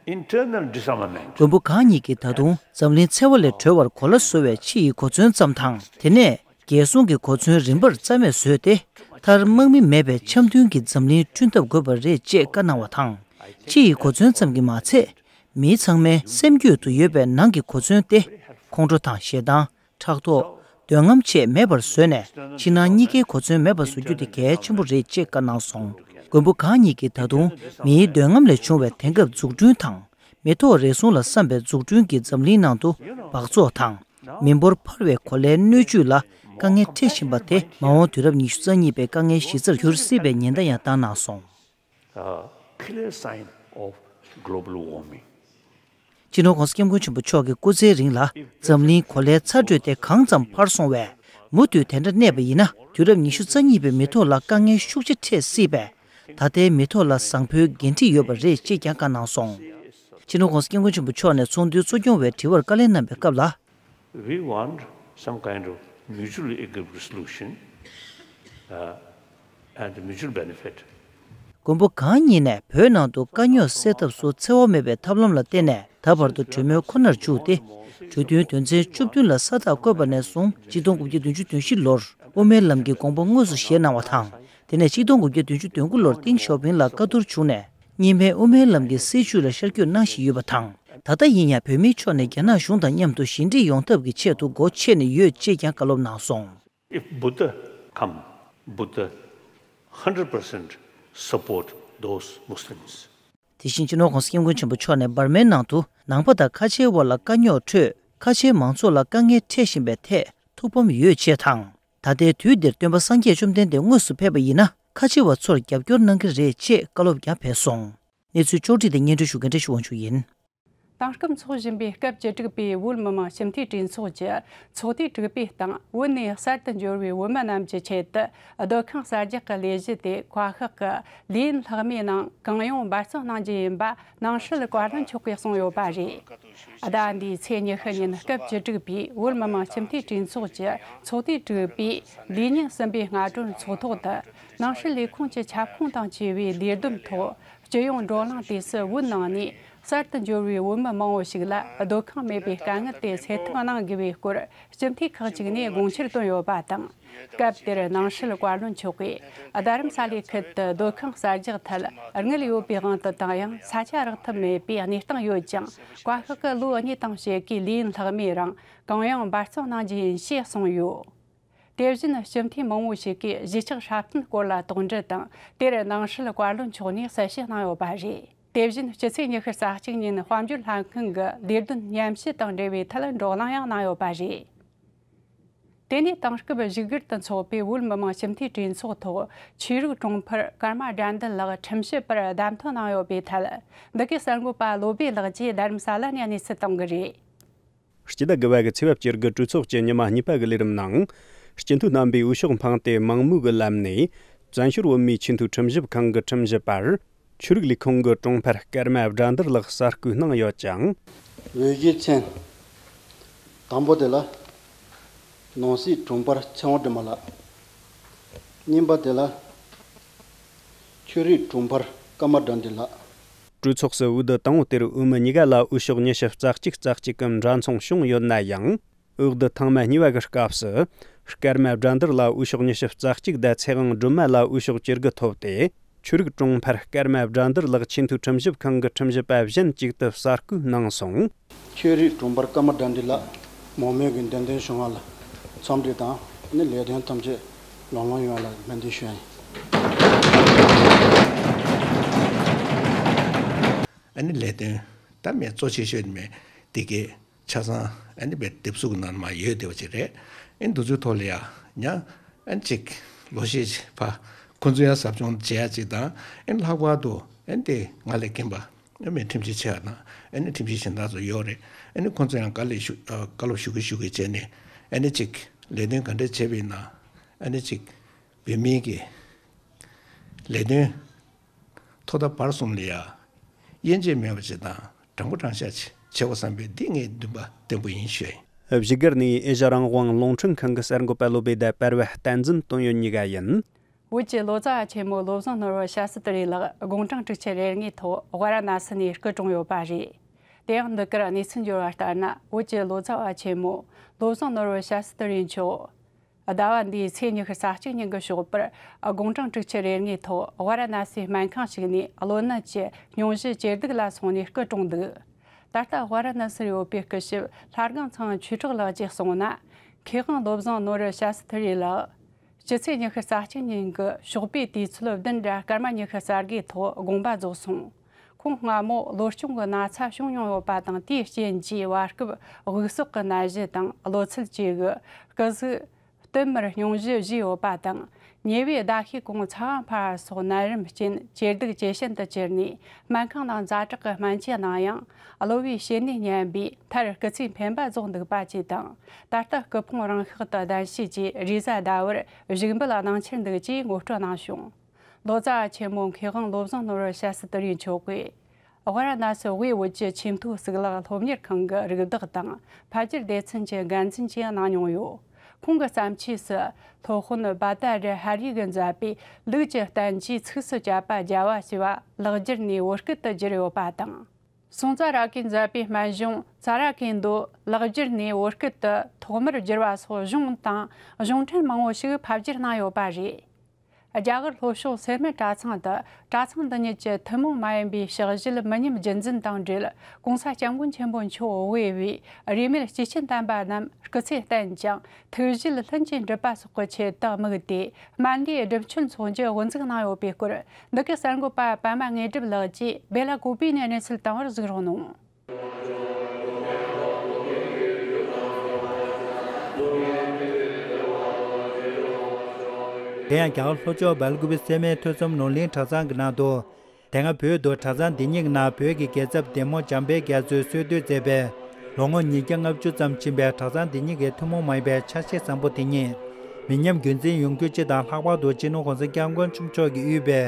internal disarmament, མགོན་པོ་གང་ཉིད་ཀྱིས་ད་དུང་འཛམ་གླིང་འཚེ་བ་ལས་གྲོལ་བར་གོ་ལ་བཟོ་བའི་ཕྱི་ཡི་གོ་མཚོན་ཙམ་དང་། དེ་ནས་རྒྱལ་སྲུང་གི་གོ་མཚོན་རིམ་པར་རྩ་མེད་བཟོས་ཏེ། མཐར་དམག་མི་མེད་པའི་འཆམ་མཐུན་གྱི་འཛམ་གླིང་བསྐྲུན་ཐབས་དགོས་པ་རེད་ཅེས་བཀའ་གནང་བ་དང་། ཕྱི་ཡི་གོ་མཚོན་ཙམ་གྱིས་མ་ཚད། མི་ཚང་མའི་སེམས་རྒྱུད་དུ་ཡོད་པའི་ནང་གི་གོ་མཚོན་ཏེ། ཁོང་ཁྲོ་དང་ཞེ་སྡང་། ཕྲག་དོག་འདོད་རྔམ་བཅས་མེད་པར་བཟོས་ནས། ཕྱི་ནང་གཉིས་ཀའི་གོ་མཚོན་མེད་པར་བཟོ་རྒྱུ་དེ་གལ་ཆེན་པོ་རེད་ཅེས་བཀའ་གནང་སོང་། མགོན་པོ་གང་ཉིད་ཀྱིས་ད་དུང་མིའི་འདོད་རྔམ་ལས་བྱུང་བའི་དེང་སྐབས་འཛུགས་སྐྲུན་དང་། མི་ཐོག་རེ་ཟུང་ལ་བསམ་པའི་འཛུགས་སྐྲུན་གྱི་འཛམ་གླིང་ནང་དུ་སྦགས་བཙོག་དང་། མི་འབོར་འཕར་བའི་གོ་ལའི་སྣོད་བཅུད་ལ་དཀའ་ངལ་འཕྲད་བཞིན་པ་དེ། མ་འོངས་དུས་རབས་ཉི་ཤུ་རྩ་གཉིས་པའི་དཀའ་ངལ་གཞི་རྩར་འགྱུར་སྲིད་པའི་ཉེན་བརྡ་ཡང་བཏང་གནང་སོང་། A clear sign of global warming. སྤྱི་ནོར་༸གོང་ས་༸སྐྱབས་མགོན་ཆེན་པོ་མཆོག་གི་སྐུ་ཚེའི་རིང་ལ་འཛམ་གླིང་གོ་ལའི་ཚ་དྲོད་དེ་གང་ཙམ་འཕར་སོང་བས། མུ་མཐུད་དེ་འདྲ་གནས་པ་ཡིན་ན། དུས་རབས་ཉི་ཤུ་རྩ་གཉིས་པའི་མི་ཐོག་ལ་དཀའ་ངལ་ཤུགས་ཆེ་འཕྲད་སྲིད་པས། ད་ལྟའི་མི་ཐོག་ལ་བཟང་པོའི་འགན་འཁྲི་ཡོད་པ་རེད་ཅེས་ཀྱང་བཀའ་གནང་སོང་། སྤྱི་ནོར་༸གོང་ས་༸སྐྱབས་མགོན་ཆེན་པོ་མཆོག་ནས་ཚོགས་འདུའི་གཙོ་སྐྱོང་བའི་དྲི་བར་བཀའ་ལན་གནང་བའི་སྐབས་ལ། We want some kind of mutually agreeable solution, uh, and mutual benefit. མགོན་པོ་གང་ཉིད་ནས་བོད་ནང་དུ་དཀའ་རྙོག་སེལ་ཐབས་སུ་འཚེ་བ་མེད་པའི་ཐབས་ལམ་ལ་བརྟེན་ནས་ད་བར་དུ་གྲོས་མོལ་ཁོ་ནར་འཇུག་སྟེ། གྲོས་མཐུན་དོན་ཚན་བཅུ་བདུན་ལ་ས་རྟགས་བཀོད་པ་ནས་བཟུང་གཅིག་སྟོང་དགུ་བརྒྱ་བདུན་ཅུ་དོན་བཞི་ལོར་དབུ་མའི་ལམ་གྱི་དགོངས་པ་དངོས་སུ་བཞེས་གནང་བ་དང་། དེ་ནས་གཅིག་སྟོང་དགུ་བརྒྱ་བདུན་ཅུ་དོན་དགུ་ལོར་ཏིང་ཞའོ་ཕིང་ལ་བཀའ་བསྡུར་བྱུང་ནས། གཉིས་སྨན་དབུ་མའི་ལམ་གྱི་སྲིད་བྱུས་ལ་ཤར་བསྐྱོད་གནང་བཞིན་ཡོད་པ་དང་། ད་ལྟ་ཡིན་ཡང་བོད་མིའི་ཕྱོགས་ནས་རྒྱ་ནག་གཞུང་དང་མཉམ་དུ་ཞི་འགྲིག་ཡོང་ཐབས་ཀྱི་ཆེད་དུ་སྒོ་ཕྱེ་ནས་ཡོད་ཅེས་ཀྱང་བཀའ་སློབ་གནང་སོང་། If Buddha come, Buddha hundred percent support those Muslims. དེ་བཞིན་སྤྱི་ནོར་༸གོང་ས་༸སྐྱབས་མགོན་ཆེན་པོ་མཆོག་ནས་འབར་མའི་ནང་དུ་ནང་པ་དང་ཁ་ཆེའི་དབར་ལ་དཀའ་རྙོག་ཁྲོད་ཁ་ཆེའི་མང་ཚོགས་ལ་དཀའ་ངལ་འཕྲད་བཞིན་པའི་ཐད་ཐུགས་ཕམ་ཡོད་ཅེས་དང་། ད་ལྟའི་དུས་འདིར་སྟོན་པ་སངས་རྒྱས་བཅོམ་ལྡན་འདས་དངོས་སུ་ཕེབས་པ་ཡིན་ན་ཁ་ཆེ་བ་ཚོར་རྒྱབ་སྐྱོར་གནང་གི་རེད་ཅེས་བཀའ་སློབ་ཀྱང་ཕེབས་སོང་། གནས་ཚུལ་ཕྱོགས་བསྒྲིགས་དང་སྙན་སྒྲོན་ཞུ་མཁན་བཀྲ་ཤིས་དབང་ཕྱུག་ཡིན། དེང་སྐབས་འཚོགས་བཞིན་པའི་སྐབས་བཅུ་དྲུག་པའི་བོད་མི་མང་སྤྱི་འཐུས་གྲོས་ཚོགས་ཀྱི་ཚོགས་དུས་དྲུག་པའི་སྟེང་། བོད་ནས་གསར་དུ་འབྱོར་བའི་བོད་མི་རྣམས་ཀྱི་ཆེད་དུ་སྡོད་ཁང་གསར་རྒྱག་གི་ལས་གཞི་དེ་བཀའ་ཤག་གི་ལས་ཡུན་ལྷག་མའི་ནང་གང་ཡོང་འབད་བརྩོན་གནང་རྒྱུ་ཡིན་པ་ནང་སྲིད་བཀའ་བློན་མཆོག་གིས་གསུངས་ཡོད་པ་རེད། ཟླ་འདིའི་ཚེས་ཉི་ཤུ་ཉིན་སྐབས་བཅུ་དྲུག་པའི་བོད་མི་མང་སྤྱི་འཐུས་གྲོས་ཚོགས་ཀྱི་ཚོགས་དུས་དྲུག་པའི་ལས་ཉིན་གསུམ་པའི་སྔ་དྲོའི་ཚོགས་ཐོག་ཏུ། ནང་སྲིད་ལས་ཁུངས་ཀྱི་ཁྱབ་ཁོངས་དང་བཅས་པའི་ལས་བསྡོམས་ཐོག་སྤྱི་ཡོངས་བགྲོ་གླེང་དུས་སུ་བོད་ནང་ནས་གསར་དུ་འབྱོར་བའི་བོད་མི་མང་བོ་ཞིག་ལ་སྡོད་ཁང་མེད་པའི་དཀའ་ངལ་དེ་སེལ་ཐབས་གནང་དགོས་པའི་སྐོར་སྤྱི་འཐུས་ཁག་ཅིག་ནས་དགོངས་འཆར་བཏོན་ཡོད་པ་དང་། སྐབས་དེར་ནང་སྲིད་བཀའ་བློན་མཆོག་གིས་རྡ་རམ་ས་ལའི་ཁུལ་དུ་སྡོད་ཁང་གསར་རྒྱག་ཐད་དངུལ་ཡོད་པའི་དབང་དུ་བཏང་ཡང་ས་ཆ་རག་ཐབས་མེད་པའི་གནས་སྟངས་ཡོད་ཅིང་། བཀའ་ཤག་གིས་ལོ་གཉིས་དང་ཕྱེད་ཀའི་ལས་ཡུན་ལྷག་མའི་རིང་གང་ཡོང་འབད་བརྩོན་གནང་རྒྱུ་ཡིན་ཞེས་གསུངས་ཡོད། དེ་བཞིན་སྤྱི་འཐུས་མང་བོ་ཞིག་གིས་གཞིས་ཆགས་སྲ་བརྟན་སྐོར་ལ་དོགས་འདྲི་དང་། དེར་ནང་སྲིད་བཀའ་བློན་མཆོག་ནས་གསལ་བཤད་གནང་ཡོད་པ་རེད། དེ་བཞིན་སྤྱི་ཚེས་ཉི་ཤུ་རྩ་གཅིག་ཉིན་དཔལ་འབྱོར་ལྷན་ཁང་གི་ལས་དོན་ཉམས་ཞིབ་དང་འབྲེལ་བའི་ཐད་བགྲོ་གླེང་ཡང་གནང་ཡོད་པ་རེད། དེ་ནས་དེང་སྐབས་བཞུགས་སྒར་དུ་འཚོགས་པའི་བོད་མི་མང་སྤྱི་འཐུས་གྲོས་ཚོགས་ཐོག་ཆོས་རིག་དྲུང་འཕར་ཀརྨ་དགྲ་འདུལ་ལགས་ཁྲིམས་ཞིབ་པར་བདམས་ཐོན་གནང་ཡོད་པའི་ཐད། འདི་གའི་གསར་འགོད་པ་བློ་བྷེ་ལགས་ཀྱིས་རྡ་རམ་ས་ལ་ནས་གནས་ཚུལ་བཏང་གི་རེད། སྤྱི་ཟླ་དགུ་པ་གི་ཚེས་པ་བཅུ་དགུ་གྲོས་ཚོགས་ཀྱི་ཉི་མ་གཉིས་པ་གི་ལས་རིམ་ནང་། སྤྱི་འཐུས་རྣམ་པས་འོས་ཤོག་འཕངས་ཏེ་མང་མོས་ཀྱི་ལམ་ནས་བཙན་བྱོལ་བོད་མིའི་ཆེས་མཐོའི་ཁྲིམས་ཞིབ་ཁང་གི་ཁྲིམས་ཞིབ་པར་ཆོས་རིག་ལས་ཁུངས་ཀྱི་དྲུང་འཕར་ཀརྨ་དགྲ་འདུལ་ལགས་གསར་བསྐོས་གནང་ཡོད་ཅིང་། འོས་གཞིའི་མཚན། དང་པོ་དེ་ལ་ནང་སྲིད་དྲུང་འཕར་ཚེ་དབང་སྒྲོལ་མ་ལགས། གཉིས་པ་དེ་ལ་ཆོས་རིག་དྲུང་འཕར་ཀརྨ་དགྲ་འདུལ་ལགས། གྲོས་ཚོགས་སུ་འོས་བསྡུ་དང་པོ་དེར་འོས་མི་གཉིས་ཀ་ལ་འོས་ཤོག་ཉི་ཤུ་རྩ་གཅིག་རྩ་གཅིག་གམ་འདྲ་མཚུངས་བྱུང་ཡོད་ན་ཡང་། འོས་བསྡུ་ཐེངས་མ་གཉིས་པ་གི་སྐབས་སུ། ཀརྨ་དགྲ་འདུལ་ལ་འོས་ཤོག་ཉི་ཤུ་རྩ་གཅིག་དང་ཚེ་དབང་སྒྲོལ་མ་ལ་འོས་ཤོག་བཅུ་དགུ་ཐོབ་སྟེ། ཆོས་རིག་དྲུང་འཕར་ཀརྨ་དགྲ་འདུལ་ལགས་ཆེས་མཐོའི་ཁྲིམས་ཞིབ་ཁང་གི་ཁྲིམས་ཞིབ་པ་གཞན་གཅིག་ཏུ་གསར་བསྐོས་གནང་སོང་། ཆོས་རིག་དྲུང་འཕར་ཀརྨ་དགྲ་འདུལ་ལགས་མང་མོས་ཀྱིས་འདེམས་ཐོན་བྱུང་བ་ལ་འཚམས་འདྲི་དང་། ནི་ལས་དོན་ཐམས་ཅད་ལམ་ལྷོང་ཡོང་བ་ལ་སྨོན་འདུན་ཞུ་ཡ་ཡིན། ཨ་ནི་ལས་དོན་ད་མེད་གཙོ་ཆེ་ཤོས་མེད་དེ་གའི་ཆ་ཚང་ཨ་ནི་བའི་དེབ་གཟུགས་ནང་མ་ཡོད་བསྡད་པ་ཅིག་རེད། ཨ་ནི་འདི་ཚོའི་ཐོག་ལ་ཡ་ཡང་ཨ་ནི་ཅིག་ལོ་ཤས་ཕ་ཁོང་ཚོ་ཡང་ཟབ་སྦྱོང་བྱེད་ཡ་ཅིག་དང་། ཨ་ནི་ལྷག་པར་དུ་ཨ་ནི་དེ་ང་ལས་རྒན་པ་ཨ་མའི་ཁྲིམས་ཞིབ་ཆེ་བ་དང་། ཨ་ནི་ཁྲིམས་ཞིབ་གཞན་དག་ཚོ་ཡོད་རེད། ཨ་ནི་ཁོང་ཚོ་ཡང་དཀའ་ལས་ཞུ་ཨ་བཀའ་སློབ་ཞུ་གི་ཞུ་གི་བྱས་ནས། ཨ་ནི་ཅིག་ལས་དོན་ག་འདྲས་བྱས་པ་ཡིན་ན་ཨ་ནི་ཅིག་བོད་མིའི་གི་ལས་དོན་ཐོག་མཐའ་བར་གསུམ་ལ་ཡ་དབྱེ་འབྱེད་མེད་པ་ཅིག་དང་། དྲང་པོ་དྲང་བཞག་ཅིག་བྱེད་དགོས་བསམ་པའི་འདི་ངའི་འདུན་པ་བརྟན་པོ་ཡིན་ཞུ་ཡ་ཡིན། བཞུགས་སྒར་ནས་ཨེ་ཤ་རང་དབང་རླུང་འཕྲིན་ཁང་གི་གསར་འགོད་པ་བློ་བྷེ་དང་པར་བ་བསྟན་འཛིན་དོན་ཡོད་གཉིས་ཀ་ཡིན། བོད་ཀྱི་ལོ་ཙཱ་བ་ཆེན་མོ་བློ་བཟང་ནོར་བུ་ཤཱ་སི་ཏི་རི་ལགས་དགུང་གྲངས་དྲུག་ཅུ་རེ་ལྔའི་ཐོག་ཝཱ་ར་ཎ་སི་ནས་སྐུ་གྲོངས་ཡོད་པ་རེད། དེ་ཡང་འདི་གར་གནས་ཚུལ་འབྱོར་བ་ལྟར་ན། བོད་ཀྱི་ལོ་ཙཱ་བ་ཆེན་མོ་བློ་བཟང་ནོར་བུ་ཤཱ་སི་ཏི་རི་མཆོག་ཟླ་བ་འདིའི་ཚེས་ཉི་ཤུ་རྩ་གཅིག་ཉིན་གྱི་ཞོགས་པར་དགུང་གྲངས་དྲུག་ཅུ་རེ་ལྔའི་ཐོག་ཝཱ་ར་ཎ་སིའི་སྨན་ཁང་ཞིག་ནས་གློ་ནད་ཀྱི་སྙུང་གཞི་ཇེ་སྡུག་ལ་སོང་ནས་སྐུ་གྲོངས་འདུག། ད་ལྟ་ཝཱ་ར་ཎ་སིར་ཡོད་པའི་སྐུ་ཞབས་ལྷ་སྒང་ཚང་ཆོས་གྲགས་ལགས་ཀྱིས་གསུངས་ན། མཁས་དབང་བློ་བཟང་ནོར་བུ་ཤཱ་སི་ཏི་རི་ལགས་སྤྱི་ཚེས་ཉི་ཤུ་རྩ་གཅིག་ཉིན་གྱི་ཞོགས་པའི་དུས་ཚོད་བདུན་དང་སྐར་མ་ཉི་ཤུ་རྩ་དགུའི་ཐོག་དགོངས་པ་རྫོགས་སོང་། ཁོང་སྔ་མོ་གློ་གཅོང་གི་ན་ཚ་བྱུང་མྱོང་ཡོད་པ་དང་། དེའི་རྐྱེན་གྱིས་བར་སྐབས་དབུགས་སོགས་ཀྱི་ནད་གཞི་དང་གློ་ཚད་བཅས་ཀྱི་སྐུ་གཟུགས་སྟོད་མར་སྙུང་གཞི་བཞེས་ཡོད་པ་དང་། ཉེ་བའི་ཟླ་ཤས་གོང་ཚ་བ་འཕར་བ་སོགས་ནད་རིམས་རྐྱེན་ཇེ་སྡུག་ཇེ་ཞན་དུ་གྱུར་ནས། སྨན་ཁང་ནང་ཛ་དྲག་གི་སྨན་བཅོས་གནང་ཡང་། གློ་བའི་བྱེད་ནུས་ཉམས་པས་མཐར་སྐུ་ཚེ་འཕེན་པ་རྫོགས་འདུག་པ་བཅས་དང་། ད་ལྟ་སྐུ་ཕུང་རང་ཤག་ཏུ་གདན་ཞུས་རྗེས་རེས་གཟའ་ཟླ་བར་བཞུགས་འབུལ་གནང་འཆར་འདུག་ཅེས་ངོ་སྤྲོད་གནང་བྱུང་། ལོ་ཙཱ་བ་ཆེན་མོ་མཁས་དབང་བློ་བཟང་ནོར་བུ་ཤཱ་སི་ཏི་རི་མཆོག་གིས། ཝཱ་ར་ཎ་སི་དབུས་བོད་ཀྱི་ཆེས་མཐོའི་གཙུག་ལག་སློབ་གཉེར་ཁང་གི་རིགས་བདག་དང་། ཕལ་ཆེར་སྡེ་ཚན་གྱི་འགན་འཛིན་བཅས་གནང་མྱོང་ཡོད། ཁོང་གི་བརྩམས་ཆོས་སུ། སློབ་དཔོན་བྷ་དྲ་ཧ་རི་གིས་མཛད་པའི་ལུགས་ཀྱི་བསྟན་བཅོས་ཚིགས་སུ་བཅད་པ་བརྒྱ་པ་ཞེས་པ་ལེགས་སྒྱུར་ནས་བོད་སྐད་དུ་བསྒྱུར་ཡོད་པ་དང་། སུང་ཙཱ་ར་གིས་མཛད་པའི་སྨན་གཞུང་ཙཱ་ར་གི་མདོ་ལེགས་སྒྱུར་ནས་བོད་སྐད་དུ་ཐོག་མར་བསྒྱུར་བ་སོགས་གཞུང་དང་གཞུང་འཕྲིན་མང་བོ་ཞིག་ཕབ་བསྒྱུར་གནང་ཡོད་པ་རེད། རྒྱ་གར་ལྷོ་ཕྱོགས་སེར་སྨད་གྲྭ་ཚང་དུ་གྲྭ་ཚང་འདི་ཉིད་ཀྱི་ཐུན་མོང་མ་ཡིན་པའི་ཕྱག་བཞེས་མི་ཉམས་རྒྱུན་འཛིན་དང་འབྲེལ། གོང་ས་སྐྱབས་མགོན་ཆེན་པོ་མཆོག་དབུས་པའི་རིས་མེད་སྐྱེས་ཆེན་དམ་པ་རྣམས་སྐུ་ཚེ་བརྟན་ཅིང་ཐུགས་བཞེད་ལྷུན་གྱིས་འགྲུབ་པ་སོགས་ཀྱི་ཆེད་དུ་དམིགས་ཏེ། སྨན་བླའི་སྒྲུབ་མཆོད་འཚོགས་རྒྱུ་དབུ་འཛུགས་གནང་ཡོད་པའི་སྐོར། འདི་གའི་གསར་འགོད་པ་པད་མ་དངོས་གྲུབ་ལགས་ཀྱིས་སྦེ་ལ་ཀོ་པི་ནས་གནས་ཚུལ་བཏང་བར་གཟིགས་རོགས་གནང་། དེ་ཡང་རྒྱ་གར་ལྷོ་ཕྱོགས་སྦེལ་ཀོབ་སེར་སྨད་ཐོས་བསམ་ནོར་གླིང་གྲྭ་ཚང་གི་ནང་དུ། དེ་སྔ་བོད་དུ་གྲྭ་ཚང་འདི་ཉིད་ནང་བོད་ཀྱི་རྒྱལ་ཚབ་བདེ་མོ་འཇམ་དཔལ་རྒྱ་མཚོས་གསོལ་སྟོན་མཛད་པའི་ལོ་ངོ་ཉིས་བརྒྱ་ལྔ་བཅུ་ཙམ་ཕྱིན་པའི་གྲྭ་ཚང་འདི་ཉིད་ཀྱི་ཐུན་མོང་མ་ཡིན་པའི་ཆ་ཤས་བཟང་པོ་དེ་ཉིད། མི་ཉམས་རྒྱུན་འཛིན་ཡོང་རྒྱུ་སྤྱི་དང་ལྷག་པར་དུ་སྤྱི་ནོར་༸གོང་ས་༸སྐྱབས་མགོན་ཆེན་པོ་མཆོག་གིས་དབུས་པའི་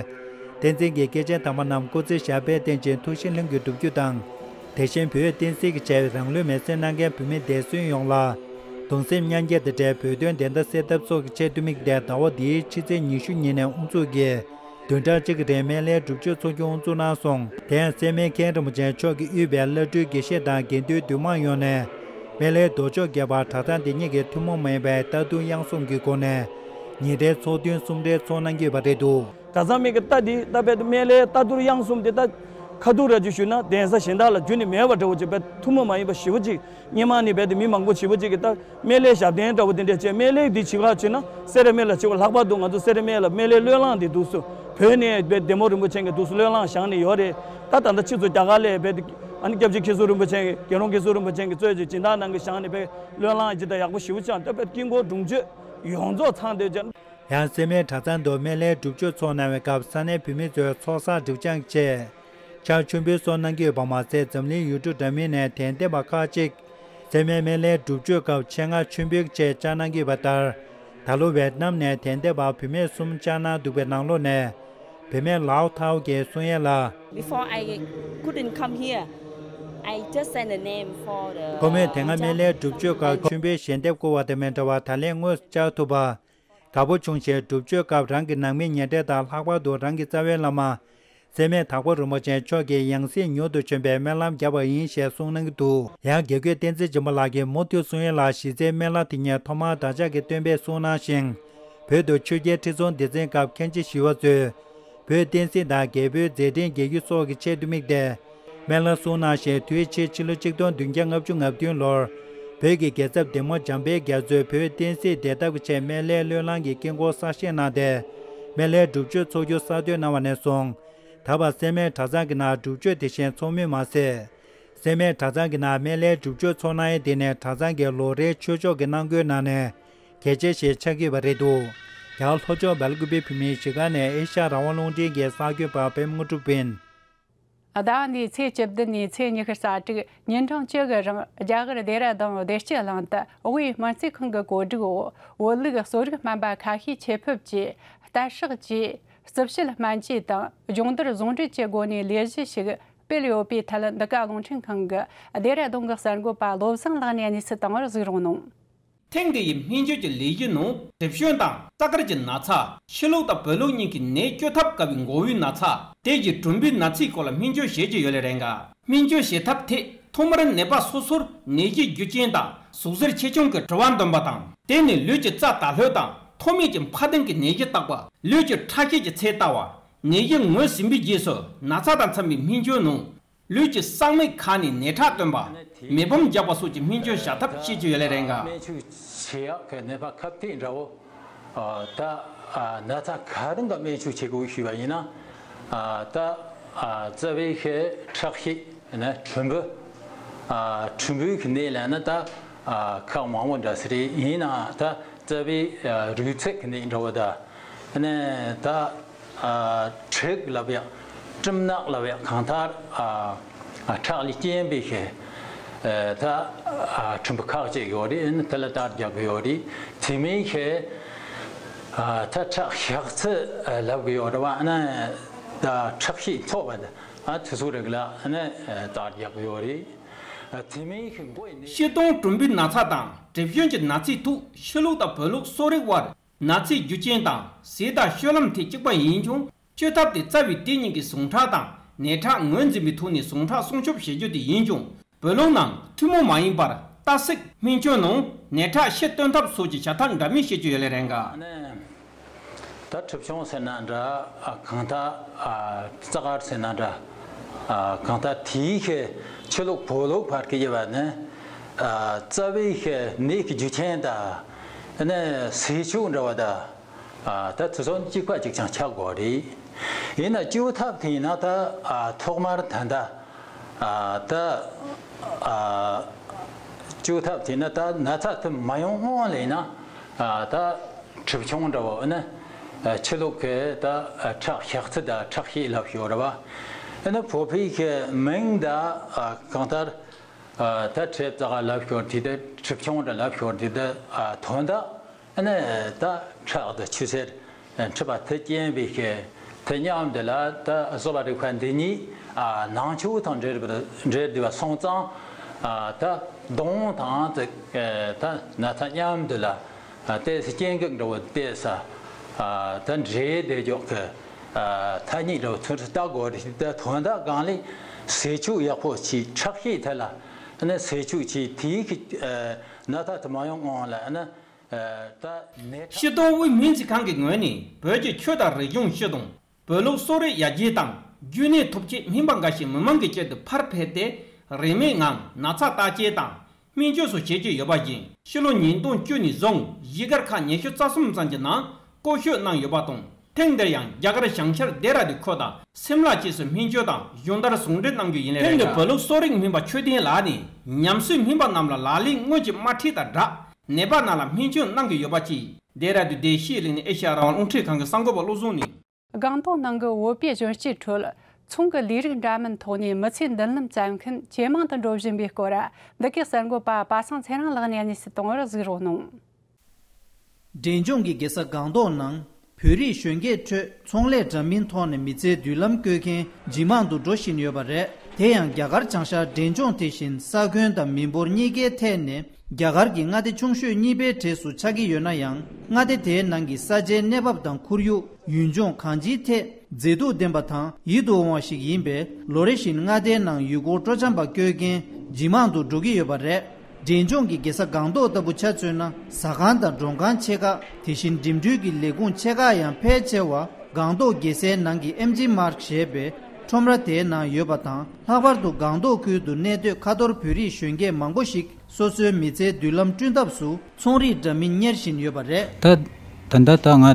བསྟན་འཛིན་གྱི་སྐྱེས་ཆེན་དམ་པ་རྣམས་སྐུ་ཚེ་ཞབས་པད་བརྟན་ཅིང་ཐུགས་བཞེད་ལྷུན་གྱིས་འགྲུབ་རྒྱུ་དང་། དེ་བཞིན་བོད་བསྟན་སྲིད་ཀྱི་ཆེད་རང་ལུས་མེར་སྲེག་གནང་མཁན་བོད་མི་འདས་གསོན་ཡོངས་ལ་གདུང་སེམས་མཉམ་སྐྱེད་དང་འབྲེལ་བོད་དོན་བདེན་མཐའ་གསལ་ཐབས་སོགས་ཀྱི་ཆེད་དུ་དམིགས་ཏེ་ཟླ་བ་འདིའི་ཕྱི་ཚེས་ཉི་ཤུ་ཉིན་ནས་དབུ་འཛུགས་ཀྱིས་བདུན་ཕྲག་གཅིག་གི་རིང་སྨན་བླའི་སྒྲུབ་མཆོད་ཚོགས་རྒྱུ་དབུ་འཛུགས་གནང་སོང་། དེ་ཡང་སད་མན་མཁན་རིན་པོ་ཆེ་མཆོག་གིས་དབུས་པའི་བླ་སྤྲུལ་དགེ་བཤེས་དང་དགེ་འདུན་འདུས་མང་ཡོངས་ནས་སྨན་བླའི་རྡོ་ཆོག་རྒྱས་པར་གྲྭ་ཚང་འདི་ཉིད་ཀྱི་ཐུན་མོང་མ་ཡིན་པའི་རྟ་ཐུལ་དབྱངས་གསུམ་གྱི་སྒོ་ནས་ཉིན་རེའི་ཚོགས་ཐུན་གསུམ་རེ་ཚོགས་གནང་གི་ཡོད་པ་རེད་འདུག། གྲྭ་ཚང་མི་གི་རྟ་འདི་རྟ་དཔེ་སྨན་བླའི་རྟ་ཐུལ་དབྱངས་གསུམ་འདི་རྟ་ཁ་ཐུག་ར་ཅིག་ཞུས་ན་གདན་ས་གཞན་དག་ལ་རྒྱུན་ནས་མེད་པ་འདྲ་བོ་ཅིག་དཔེ་ཐུན་མོང་མ་ཡིན་པ་ཞེ་པོ་ཅིག། སྔོན་མ་ནས་རྦད་དེ་མི་མང་པོ་ཞེ་པོ་ཅིག་གིས་ད་སྨན་བླའི་ཞབས་བརྟན་འདྲ་བོ་དེ་འདྲས་བྱས། སྨན་བླའི་འདི་བྱེད་ག་བྱས་ན་སེ་ར་སྨད་ལ་བྱེད་པ། ལྷག་པར་དུ་ང་ཚོ་སེ་ར་སྨད་ལ་སྨན་བླའི་བློས་བསླངས་འདི་འདུག་སེ། བོད་ནས་རྦད་བདེ་མོ་རིན་པོ་ཆེ་གིས་འདུག་སེ་བློས་བསླངས་བཞག་ནས་ཡོད་རེད། ད་ད་ལྟ་ཕྱིས་སུ་རྒྱ་གར་ལ་རྦད་དེ་ཨ་ནི་སྐྱབས་རྗེ་མཁན་ཟུར་རིན་པོ་ཆེ་གིས་རྒྱལ་ཡོངས་མཁན་ཟུར་རིན་པོ་ཆེ་གིས་གཙོས་ཀྱི་སྦྱིན་བདག་གནང་གི་བཞག་ནས་རྦད་བློས་བསླངས་ཅིག་ད་ཡག་པོ་ཞེ་པོ་ཅིག། ད་རྦད་དཀྱིལ་འཁོར་དྲུང་མཆོད་ཡོངས་རྫོགས་ཚང་སྟེ་བྱས། ཡང་སད་མན་གྲྭ་ཚང་དུ་སྨན་བླའི་སྒྲུབ་མཆོད་ཚོགས་གནང་བའི་སྐབས་ས་གནས་བོད་མི་ཚོས་ཚོགས་བསགས་སྒྲིབ་སྦྱང་གི་ཆེད། ཕྱག་མཆོད་འབུལ་སོགས་གནང་གི་ཡོད་པ་མ་ཟད། འཛམ་གླིང་ཡུལ་གྲུ་འདྲ་མིན་ནས་དད་ལྡན་པ་ཁག་ཅིག་སད་མན་སྨན་བླའི་སྒྲུབ་མཆོད་སྐབས་ཆེད་མངགས་མཆོད་འབུལ་ཆེད་བཅར་གནང་གི་ཡོད་པ་ལྟར། ད་ལོ་ཝེ་ཏི་ནམ་ནས་དད་ལྡན་པ་བུད་མེད་གསུམ་བཅར་གནང་འདུག་པའི་ནང་ལོགས་ནས། བུད་མེད་ལའོ་ཐའོ་གིས་གསུང་ཡས་ལ། Before I couldn't come here, I just sent a name for the ཁོ་མོས་དེ་སྔ་སྨན་བླའི་སྒྲུབ་མཆོད་སྐབས་མཆོད་འབུལ་ཞལ་འདེབས་བསྐུར་བ་དང་མི་འདྲ་བར་ད་ལན་དངོས་སུ་བཅར་ཐུབ་པ། དགའ་པོ་བྱུང་ཞེས། སྒྲུབ་མཆོད་སྐབས་རང་གི་ནང་མི་ཉེ་འབྲེལ་དང་ལྷག་པར་དུ་རང་གི་རྩ་བའི་བླ་མ་སད་མན་དྭགས་པོ་རིན་པོ་ཆེ་མཆོག་གི་ཡང་སྲིད་མྱུར་དུ་བྱོན་པའི་སྨོན་ལམ་བརྒྱབ་པ་ཡིན་ཞེས་གསུངས་གནང་གི་འདུག། ཡང་དགེ་བསྐོས་བསྟན་འཛིན་འཇམ་པོ་ལགས་ཀྱིས་མུ་མཐུད་གསུང་ཡས་ལ། གཞི་རྩའི་སྨན་བླ་དེ་ཉིད་ཐོག་མར་བདག་ཅག་གི་སྟོན་པས་གསུངས་གནང་ཞིང་། བོད་དུ་ཆོས་རྒྱལ་ཁྲི་སྲོང་ལྡེ་བཙན་སྐབས་མཁན་ཆེན་ཞི་བ་འཚོས་བོད་བསྟན་སྲིད་དང་རྒྱལ་པོའི་མཛད་འཕྲིན་རྒྱས་རྒྱུ་སོགས་ཀྱི་ཆེད་དུ་དམིགས་ཏེ། སྨན་བླ་གསུངས་གནང་ཞིང་། དུས་ཕྱིས་ཕྱི་ལོ་ཆིག་སྟོང་བདུན་བརྒྱ་ལྔ་བཅུ་ང་བདུན་ལོར་བོད་ཀྱི་རྒྱལ་ཚབ་བདེ་མོ་འཇམ་དཔལ་རྒྱ་མཚོས་བོད་བསྟན་སྲིད་བདེ་ཐབས་ཀྱི་ཆེད་སྨན་བླའི་བློས་བསླངས་ཀྱི་དཀྱིལ་འཁོར་གསར་བཞེངས་གནང་སྟེ། སྨན་བླའི་སྒྲུབ་མཆོད་འཚོགས་རྒྱུ་གསར་གཏོད་གནང་བ་ནས་བཟུང་། ད་བར་སད་མན་གྲྭ་ཚང་གི་ནང་སྒྲུབ་མཆོད་དེ་བཞིན་ཚོགས་མུས་མ་ཟད། སད་མན་གྲྭ་ཚང་གི་ནང་སྨན་བླའི་སྒྲུབ་མཆོད་འཚོགས་གནང་ཡས་དེ་ནི་གྲྭ་ཚང་གི་ལོ་རེའི་ཆོས་ཕྱོགས་ཀྱི་གནང་སྒོའི་ནང་ནས་གལ་ཆེ་ཞིག་ཆགས་ཀྱི་ཡོད་པ་རེད་འདུག། རྒྱ་གར་ལྷོ་ཕྱོགས་སྦེལ་ཀུ་པེ་བོད་མིའི་གཞིས་ཀ་ནས་ཨེ་ཤ་ཡ་རང་དབང་རླུང་འཕྲིན་གྱི་གསར་འགོད་པ་པད་མ་དངོས་གྲུབ་ཡིན། ཟླ་བ་འདིའི་ཚེས་བཅུ་བདུན་ནས་ཚེས་ཉི་ཤུ་རྩ་དྲུག་ཉིན་གྲངས་བཅུ་གི་རིང་རྒྱ་གར་ལྡེ་ར་ལྡུན་བདེ་སྐྱིད་གླིང་དུ་དབུས་སྨན་རྩིས་ཁང་གི་གོ་སྒྲིག་འོག་བོད་ལུགས་གསོ་རིག་སྨན་པ་ཁ་ཤས་ཆེད་ཕེབས་ཀྱིས་གཏད་ཞག་བཅས་རྩིབས་བཤད་སྨན་བཅོས་དང་སྦྱོང་བརྡར་ཟུང་འབྲེལ་གྱི་སྒོ་ནས་ལས་གཞི་ཞིག་སྤེལ་ཡོད་པའི་ཐད། འདི་ག་རླུང་འཕྲིན་ཁང་གི་ལྡེ་ར་ལྡུན་གྱི་གསར་འགོད་པ་བློ་བཟང་ལགས་ནས་གནས་ཚུལ་བཏང་བར་གཟིགས་རོགས་གནང་། ཐེངས་འདི་ཡི་སྨན་བཅོས་ཀྱི་ལས་གཞི་ནང་། གྲིབ་སྐྱོན་དང་རྩ་དཀར་གྱི་ན་ཚ། ཕྱི་ལུགས་དང་བོད་ལུགས་གཉིས་ཀྱི་ནད་བཅོས་ཐབས་དཀའ་བའི་མགོ་བོའི་ན་ཚ། དེ་བཞིན་གྲུམ་བུའི་ན་ཚའི་སྐོར་ལ་སྨན་བཅོས་བྱེད་ཀྱི་ཡོད་ལེ་རེད་འགའ། སྨན་བཅོས་བྱེད་ཐབས་ཐད་ཐོག་མར་ནད་པ་སོ་སོར་ནད་གཞིའི་རྒྱུ་རྐྱེན་དང་ཟུག་གཟེར་ཆེ་ཆུང་གི་དྲི་བ་འདོན་པ་དང་། དེ་ནས་ལུས་ཀྱི་རྩ་དལ་ལྷོད་དང་ཐོག་མེད་ཀྱི་འཕར་ལྡིང་གི་ནད་གཞི་བརྟག་པ། ལུས་ཀྱི་ཁྲག་ཤེད་ཀྱི་ཚད་ལྟ་བ། ནད་གཞི་ངོས་ཟིན་པའི་རྗེས་སུ་ན་ཚ་དང་འཚམ་པའི་སྨན་བཅོས་ནང་། ལུས་ཀྱི་གསང་མིག་ཁ་ནས་ནད་ཁྲག་བཏོན་པ། མེ་ཕམ་རྒྱག་པ་སོགས་ཀྱི་སྨན་བཅོས་བྱ་ཐབས་ཤེས་ཀྱི་ཡོད་ལེ་རེད་འགའ། སྨན་བཅོས་བྱེད་ཡག་གི་ནད་པ་ཁ་གཏད་འདྲ་བོ། ཨ། ད་ཨ་ན་ཚ་ག་རང་གི་སྨན་བཅོས་བྱེད་དགོས་ཞུས་པ་ཡིན་ན། ཨ། ད་ཨ་རྩ་བའི་ཤེད་ཁྲག་ཤེད་ནི་གྲུམ་བུ། ཨ། གྲུམ་བུའི་གི་ནད་ལ་ནི་ད་ཨ་ཁག་མང་བོ་འདྲ་ཟེར་ཡིན་ན། ད་རྩ་བའི་ཨ་རུས་ཚད་གི་ནད་འདྲ་བོ་ད། ནི་ད། ཨ། མཁྲིས་ལབ་ཡག་གྲིབ་ནག་ལབ་ཡག་གང་ལྟར། ཨ། ཨ། ཁྲག་ལས་སྐྱེས་པའི་ཤེད། ཨ། ད་ཨ་གྲུམ་བུ་ཁག་ཅིག་ཡོད་རེད། ཨ་ནི་དེ་ལ་བརྟག་རྒྱག་གི་ཡོད་རེད། དེ་མིན་ཤེད། ཨ། ད་ཁྲག་ཤག་ཚད་ལབ་གི་ཡོད་རེད་བ། ཨ་ནི་ད་ཁྲག་ཤེད་མཐོ་བ་དང་། ཨ། དེ་ཚོ་རིགས་ལ་ཨ་ནི་བརྟག་རྒྱག་གི་ཡོད་རེད། ཨ། དེ་མིན་ཤེད་མགོ་ཡི་ནད། སྤྱིར་བཏང་གྲུམ་བུའི་ན་ཚ་དང་གྲིབ་སྐྱོན་གྱི་ན་ཚའི་ཐོག་ཕྱི་ལུགས་དང་བོད་ལུགས་གསོ་རིག་དབར། ན་ཚའི་རྒྱུ་རྐྱེན་དང་ཟས་དང་སྤྱོད་ལམ་ཐད་གཅིག་པ་ཡིན་ཀྱང་། བཅོས་ཐབས་དེ་རྩ་བའི་དེ་གཉིས་ཀྱི་ཟུངས་ཁྲག་དང་ནད་ཁྲག་ངོས་འཛིན་པའི་ཐོག་ནས་ཟུངས་ཁྲག་སྲུང་སྐྱོབ་བྱེད་རྒྱུ་དེ་ཡིན་ཀྱང་། བོད་ལུགས་ནང་ཐུན་མོང་མ་ཡིན་པར་ལྟ་ཞིབ་སྨན་བཅོས་ནང་ནད་ཁྲག་ཤེད་བཏོན་ཐབས་སོགས་ཀྱི་བྱ་ཐབས་འདྲ་མིན་བྱེད་ཀྱི་ཡོད་ལེ་རེད་འགའ། ད་གྲིབ་སྐྱོན་ཟེར་ན་འདྲ། ཨ། གང་ལྟར། ཨ། རྩ་དཀར་ཟེར་ན་འདྲ། ཨ། གང་ལྟར་དེའི་ཤེད་ཕྱི་ལུགས་བོད་ལུགས་བར་གྱི་དབྱེ་བ་ནི། ཨ། རྩ་བའི་ཤེད་ནད་ཀྱི་རྒྱུ་རྐྱེན་དང་། ཨ་ནི་ཟས་བཅུད་འདྲ་བ་དང་། ཨ། ད་དེ་ཚོ་གཅིག་པ་གཅིག་རྐྱང་ཆགས་དགོས་རེད། ཡིན་ན་བཅོས་ཐབས་དེ་ཡིན་ན་ད། ཨ། ཐོག་མར་ད་ལྟ། ཨ། ད། ཨ། བཅོས་ཐབས་དེ་ནི་ད་ན་ཚ་དེ་མ་ཡོང་སྔོན་ལ་ཡིན་ན། ཨ། ད་གྲིབ་སྐྱོན་འདྲ་བོ་ནི། ཨ་ཕྱི་ལོགས་ཀྱི་ད་ཨ་ཁྲག་ཤ་ཚིལ་དང་ཁྲག་ཤེད་ལབ་ཤོར་བ། ཨ་ནི་བོད་པའི་གི་མིང་ད་ཨ་གང་ལྟར་ཨ་ད་ཁྲེབ་ཙག་ལབ་ཤོར་དེ་ད་ཁྲེབ་ཆུང་དུ་ལབ་ཤོར་དེ་ད་ཨ་དོན་དག་ཨ་ནི་ད་ཁྲག་དང་ཆུ་སེར་མཁྲིས་པ་དེ་སྐྱེན་པའི་གི་དེ་མཉམ་དུ་ལ་ད་གསོ་བ་རིག་པ་འདི་གཉིས་ཨ་ནང་ཆོས་དང་འབྲེལ་བ་འབྲེལ་བསྡུས་པ་སོང་ཙང་ཨ་ད་གདོང་དང་དེ་ད་ན་ཚ་མཉམ་དུ་ལ། ཨ་ཏོག་ཙམ་སྐྱེ་འགག་འདྲ་བོ་ཏོག་ཙམ་ཨ་ད་འདྲེས་བསྡད་འཇོག་གི་ཨ་ཐ་སྙད་འདྲ་བོ་ཚུར་ལྟ་དགོས་རེད། ད་དོན་དག་སྒང་ལས་ཟས་བཅུད་ཡག་པོ་བྱས། ཁྲག་ཤེད་ཐད་ལ་ཨ་ནི་ཟས་བཅུད་བྱས། དེའི་གི་ཨ་ན་ཚ་དེ་མ་ཡོང་སྔོན་ལ་ཨ་ནི་ཨ་ད་ནད་ཁྲག་སྤྱི་ཚོགས་དབུས་སྨན་རྩིས་ཁང་གི་ངོས་ནས་བོད་ཀྱི་ཆོས་དང་རིག་གཞུང་སྤྱི་དང་། བོད་ལུགས་གསོ་རིག་ཡར་རྒྱས་དང་རྒྱུན་གནས་ཐུབ་ཆེད་སྨན་པ་འགའ་ཞིག་མི་མང་གི་དཀྱིལ་དུ་ཕར་ཕེབས་ཏེ་རིན་མེད་ངང་ན་ཚ་བརྟག་དཔྱད་དང་། སྨན་བཅོས་སོགས་བྱེད་ཀྱི་ཡོད་པ་བཞིན། ཕྱི་ལོ་ཉིས་སྟོང་བཅུ་ནས་བཟུང་གཞིས་སྒར་ཁག་ཉི་ཤུ་རྩ་གསུམ་ཙམ་གྱི་ནང་བསྐོ་བཞག་གནང་ཡོད་པ་དང་། ཐེངས་འདིར་ཡང་རྒྱ་གར་བྱང་ཤར་ལྡེ་ར་ལྡུན་ཁུལ་དང་སིམ་ལ་བཅས་སུ་སྨན་བཅོས་དང་སྦྱོང་བརྡར་ཟུང་འབྲེལ་གནང་རྒྱུ་ཡིན་ལེ། ཐེངས་འདིར་བོད་ལུགས་གསོ་རིག་སྨན་པ་ཆོས་ལྡན་ལགས་ནས་ཉམས་གསོའི་སྨན་པ་རྣམས་ལ་ལག་ལེན་དངོས་ཀྱི་དམར་ཁྲིད་དང་སྦྲགས་ནད་པ་རྣམས་ལ་སྨན་བཅོས་གནང་གི་ཡོད་པ་བཅས། ལྡེ་ར་ལྡུན་བདེ་སྐྱིད་གླིང་ནས་ཨེ་ཤ་ཡ་རང་དབང་རླུང་འཕྲིན་ཁང་གི་གསར་འགོད་པ་བློ་བཟང་གླིང་། སྒང་ཏོག་ནང་གི་བོད་པའི་གཞོན་སྐྱེས་ཁྲོད་ཚོང་གི་ལས་རིགས་འདྲ་མིན་ཐོག་ནས་མི་ཚེའི་མདུན་ལམ་བཙལ་མཁན་ཇེ་མང་དུ་འགྲོ་བཞིན་པའི་སྐོར། འདི་གའི་གསར་འགོད་པ་པ་སངས་ཚེ་རིང་ལགས་ནས་དངོས་སུ་གཏོང་བར་གཟིགས་རོགས་གནང་། འབྲས་ལྗོངས་ཀྱི་རྒྱལ་ས་སྒང་ཏོག་ནང་བོད་རིགས་གཞོན་སྐྱེས་ཁྲོད་ཚོང་ལས་འདྲ་མིན་ཐོག་ནས་མི་ཚེའི་མདུན་ལམ་བསྐོར་མཁན་ཇེ་མང་དུ་འགྲོ་བཞིན་ཡོད་པ་རེད། དེ་ཡང་རྒྱ་གར་བྱང་ཤར་འབྲས་ལྗོངས་དེ་བཞིན་ས་ཁོངས་དང་མི་འབོར་གཉིས་ཀའི་ཐད་ནས་རྒྱ་གར་གྱི་མངའ་སྡེ་ཆུང་ཤོས་གཉིས་པའི་གྲས་སུ་ཆགས་ཀྱི་ཡོད་ན་ཡང་། མངའ་སྡེ་དེའི་ནང་གི་ས་ཆའི་གནས་བབ་དང་ཁོར་ཡུག་ཡུལ་ལྗོངས་གང་ཅིའི་ཐད་མཛེས་སྡུག་ལྡན་པ་དང་ཡིད་དུ་འོང་བ་ཞིག་ཡིན་པས། ལོ་རེ་བཞིན་མངའ་སྡེའི་ནང་ཡུལ་སྐོར་སྤྲོ་འཆམ་པ་བསྐྱོད་མཁན་ཇེ་མང་དུ་འགྲོ་གི་ཡོད་པ་རེད། འབྲས་ལྗོངས་ཀྱི་རྒྱལ་ས་སྒང་ཏོག་ལྟ་བུ་ཆ་མཚོན་ན། ཟ་ཁང་དང་མགྲོན་ཁང་ཆེ་ཁག་དེ་བཞིན་འགྲིམ་འགྲུལ་གྱི་ལས་ཁུངས་ཆེ་ཁག་ཡང་ཕལ་ཆེ་བ་སྒང་ཏོག་རྒྱལ་སའི་ནང་གི་ཨེམ་ཇི་མཱརཀ་ཞེས་པའི་ཁྲོམ་ར་དེའི་ནང་ཡོད་པ་དང་། ལྷག་པར་དུ་སྒང་ཏོག་ཁུལ་དུ་གནས་སྡོད་ཁ་ཐོར་བོད་རིགས་གཞོན་སྐྱེས་མང་པོ་ཞིག་སོ་སོའི་མི་ཚེའི་མདུན་ལམ་བསྐྲུན་ཐབས་སུ་ཚོང་རིགས་འདྲ་མིན་གཉེར་བཞིན་ཡོད་པ་རེད། ད་ད་ལྟ་ད་ང་